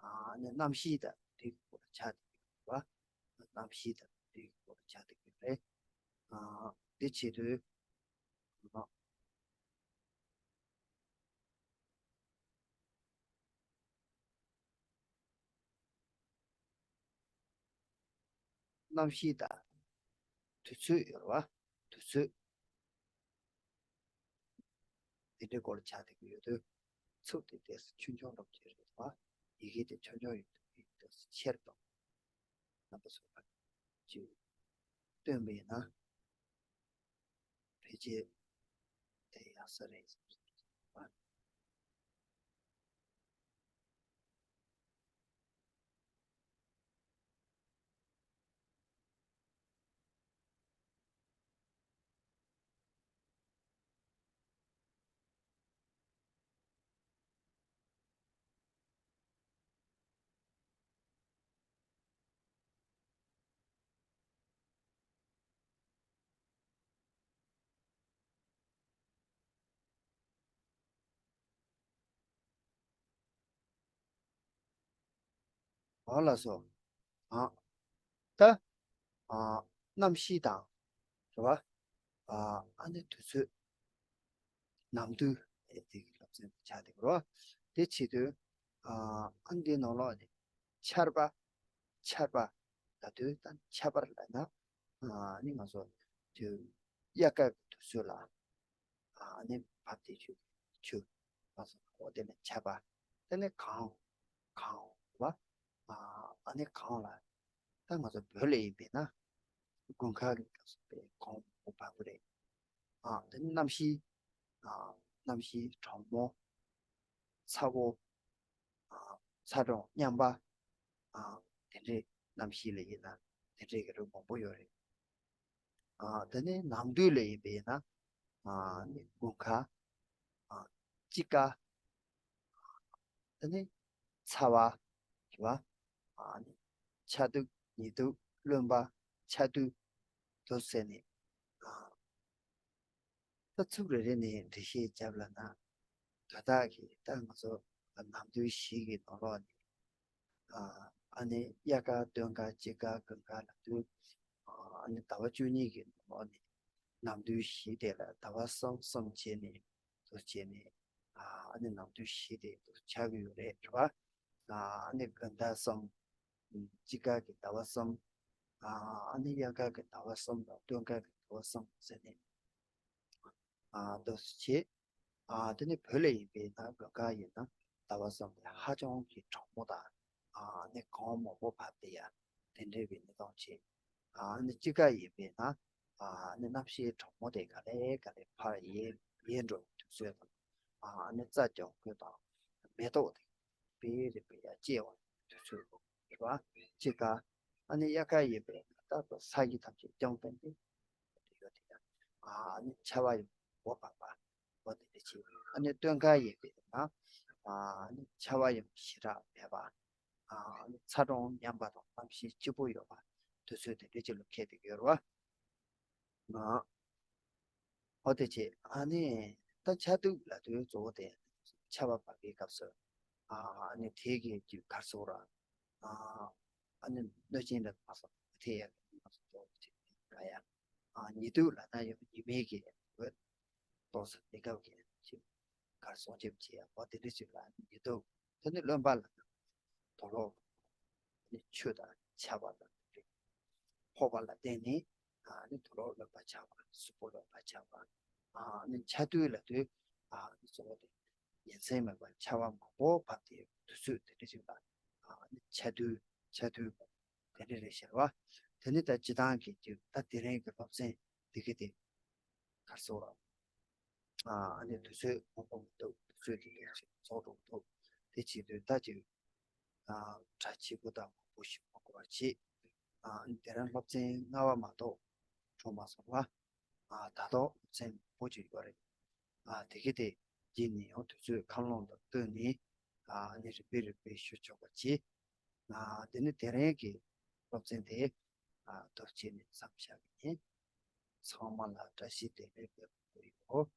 ཨ་ནི་གནམ་གཤིས་དང་དུས་ཀྱི་སྐོར་ལ་ཆགས་བསྡད་ཡོད་པ། གནམ་གཤིས་དང་དུས་ཀྱི་སྐོར་ལ་ཆགས་བསྡད་ཡོད་རེད། ཨ་འདི་བྱེད་དུས། གནམ་གཤིས་དང་དུས་ཚོད་ཡོད་རེད་བ། དུས་ཚོད། དེ་འདྲའི་སྐོར་ལ་ཆགས་བསྡད་ཀྱི་ཡོད་དུས། ཚིག་དེ་ཏོག་ཙམ་ཆུང་ཆུང་འདྲ་པོ་ཅིག་རེད་བ། ཡི་གེ་དེ་ཆུང་ཆུང་ཡོད་དུས་ཏོག་ཙམ་ཆེར་གཏོང་། རྣམ་པ་ཚོ་ལ་ཅིག་སྟོན་པ་ཡིན་ན། ཕལ་ཆེར་དེ་ཡག་ས་རེད་བསམ་སོང་། འོ་ལགས་སོ། ཨ། ད། ཨ། གནམ་གཤིས་དང་། རེད་བ། ཨ། ཨ་ནི་དུས་ཚོད། ནམ་དུས་ཨེ་དེ་གི་སློབ་ཚན་དུ་ཆགས་བསྡད་ཀྱི་རེད་བ། དེ་བྱེད་དུས། ཨ། ཨ་ནི་འདིའི་ནང་ལོགས་ནས་ཆར་པ། ཆར་པ་ལབ་དུས་ད་ཆར་པ་ལབ་ན། ཨ་ནི་ང་ཚོ་དུས་དབྱར་ཁ་གི་དུས་ཚོད་ལ། ཨ་ནི་བབས་ཏེ་ཆུ་ཆུ་བབས་སོང་། འོ་དེ་ནས་ཆར་པ། དེ་ནས་གངས། གངས་བ། ཨ་ནི་གངས་ལ། ད་ང་ཚོ་བོད་ལ་ཡིན་པས་ན་དགུན་ཁ་གི་སྐབས་སུ་དཔེ་གངས་མང་པོ་བབས་ཀྱི་རེད། ཨ་དེ་ནས་གནམ་གཤིས། ཨ་གནམ་གཤིས་གྲང་མོ། ཚ་བོ། ཨ་ཚ་གྲང་མཉམ་པ། ཨ་དེ་འདྲའི་གནམ་གཤིས་ལ་ཡིན་ན་དེ་འདྲའི་གི་རིགས་མང་པོ་ཡོད་རེད། ཨ་དེ་ནས་ནམ་དུས་ལ་ཡིན་པས་ན། ཨ་ནི་དགུན་ཁ། ཨ་དཔྱིད་ཀ། དེ་ནས་ཚ་བ། རེད་བ། ཨ་ནི་ཆར་དུས། ཉི་དུས། རློན་པ། ཆར་དུས། དུ་ཟེར་ནས། ཨ་ད་ཚིག་རེ་རེ་ནས་འགྲེལ་བཤད་བརྒྱབ་ལབ་ན། དོན་དག་གི་ད་ང་ཚོ་ནམ་དུས་བཞི་གི་ནང་ལོགས་ནས། ཨ་ཨ་ནི་དབྱར་ཁ། སྟོན་ཁ། དཔྱིད་ཁ། དགུན་ཁ་ལབ་དུས། ཨ་ནི་ཟླ་བ་བཅུ་གཉིས་ཀྱི་ནང་ལོགས་ནས་ནམ་དུས་བཞི་དེ་ལ་ཟླ་བ་གསུམ་གསུམ་བྱས་ནས། དུ་བྱས་ནས། ཨ་ནི་ནམ་དུས་བཞི་དེ་དུ་ཆགས་ཀྱི་ཡོད་རེད། རེད་བ། ཨ་ནི་དགུན་ཟླ་གསུམ། དཔྱིད་ཀ་གི་ཟླ་བ་གསུམ། ཨ་ནི་དབྱར་ཁ་གི་ཟླ་བ་གསུམ་དང་སྟོན་ཁ་གི་ཟླ་བ་གསུམ་ཟེར་ནས། ཨ་དུ་བྱས། ཨ་དེ་ནི་བོད་ལ་ཡིན་པས་ན་དགུན་ཁ་ཡིན་ན་ཟླ་བ་གསུམ་དེ་ཧ་ཅང་གི་གྲང་མོ་དང་། ཨ་ ནི་གོང་མང་པོ་བབས་ཏེ་ཡ་དེ་འདྲའི་བའི་ནི་གཏོང་བྱེད། ཨ་ནི་དཔྱིད་ཀ་ཡིན་པས་ན་ཨ་ནི་གནམ་གཤིས་གྲང་མོ་དེ་ག་ལེ་ག་ལེ་ཕར་ཡལ་ཡལ་འགྲོ་དུས་ཚོད་དང་ཨ་ནི་རྩྭ་ལྗང་ཁུ་དང་མེ་ཏོག་དེ་རེ་རེ་བའི་ཡ་སྐྱེ་བ་དུས་ཚོད་རེད་བ། དཔྱིད་ཀ་ཨ་ནི་དབྱར་ཁ་ཡིན་པས་ན་ད་ལྟ་ས་གཞི་ཐམས་ཅད་སྐྱོང་སྟེ་འདི་ཡོད་དེ་ཡ་ཨ་ནི་ཆར་པ་ཡང་འོ་བབས་པ། འོ་དེ་འདྲ་བྱས། ཨ་ནི་སྟོན་ཁ་ཡིན་པས་ན། ཨ་ནི་ཆར་པ་ཡང་ཞེ་དྲག་མེད་པ། ཨ་ནི་ཚ་གྲང་མཉམ་པ་དང་གནམ་གཤིས་སྐྱིད་པོ་ཡོད་པ། དུས་ཚོད་དེ་འདྲ་ཅིག་ལ་འཁེལ་བསྡད་ཡོད་རེད་བ། ཨ། འོ་དེ་བྱས། ཨ་ནི་ད་ཆར་དུས་ལབ་དུས་གཙོ་བོ་དེ་ཆར་པ་བབས་པའི་སྐབས་སུ། ཨ་ནི་དེ་གི་རྒྱུ་གར་སོང་ར། ཨ་ནི་གནོད་སྦྱིན་ལ་མ་སོང་དེ་ཡང་མ་སོང་གཙོ་བོ་དེ་ག་ཡ། ཨ་ཉི་དུས་ལབ་ན་ཡང་ཉི་མའི་གི་འོད་ཏོག་ཙམ་གནས་སྐབས་ཀྱི་ཅིག་གར་སོང་ཅིག་བྱེད་ཡ། འོ་དེ་འདྲ་ཅིག་ལ་ཉི་དུས། དེ་ནི་རློན་པ་ལ་དུག་ལོག་ནི་ཆུ་དང་ཆར་པ་དང་ཕོག་པ་ལ་བརྟེན་ནས་ཨ་ནི་དུག་ལོག་རློན་པ་ཆགས་པ། གཟུགས་པོ་རློན་པ་ཆགས་པ། ཨ་ནི་ཆར་དུས་ལ་དུས་ཨ་ནི་གཙོ་བོ་དེ་ཉིན་མཚན་མེད་པར་ཆར་པ་མང་པོ་བབས་ཏེ་དུས་ཚོད་དེ་འདྲ་ཅིག་ལ་ཨ་ནི་ཆར་དུས་ཆར་དུས་དེ་འདྲ་རེད་ཤག་བ། དེ་ནི་ད་སྤྱིར་བཏང་གི་ཅིག་ད་དེ་རིང་གི་སློབ་ཚན་འདི་ག་དེ་གར་སོང་ར། ཨ་ནི་དུས་ཚོད་མང་པོ་མི་འདུག་དུས་ཚོད་དེ་འདྲ་ཅིག་རྫོགས་འགྲོ་གི་འདུག་དེ་བྱེད་དུས་ད་ཅིག་ཨ་གྲ་ཆེ་པོ་དང་མང་པོ་ཞིག་མ་དགོས་པ་བྱེད། ཨ་ནི་དེ་རིང་སློབ་ཚན་ལྔ་པ་མ་གཏོགས་གྲོལ་མ་སོང་བ། ཨ་ད་དུང་སློབ་ཚན་མང་པོ་ཅིག་ཡོད་རེད། ཨ་དེ་ག་དེ་རྗེས་ནས་ཡང་དུས་ཚོད་ཁམས་ལོང་དང་བསྟུན་ནས་ཨ་ནི་རིམ་པས་རིམ་པས་ཞུ་ཆོག་པ་བྱེད། ཨ་དེ་ནི་དེ་རིང་གི་སློབ་ཚན་དེ་ཨ་མདོར་བྱས་ནས་མཚམས་བཞག་གི་ཡིན། ཚང་མ་ལ་བཀྲ་ཤིས་བདེ་ལེགས་ཡོད།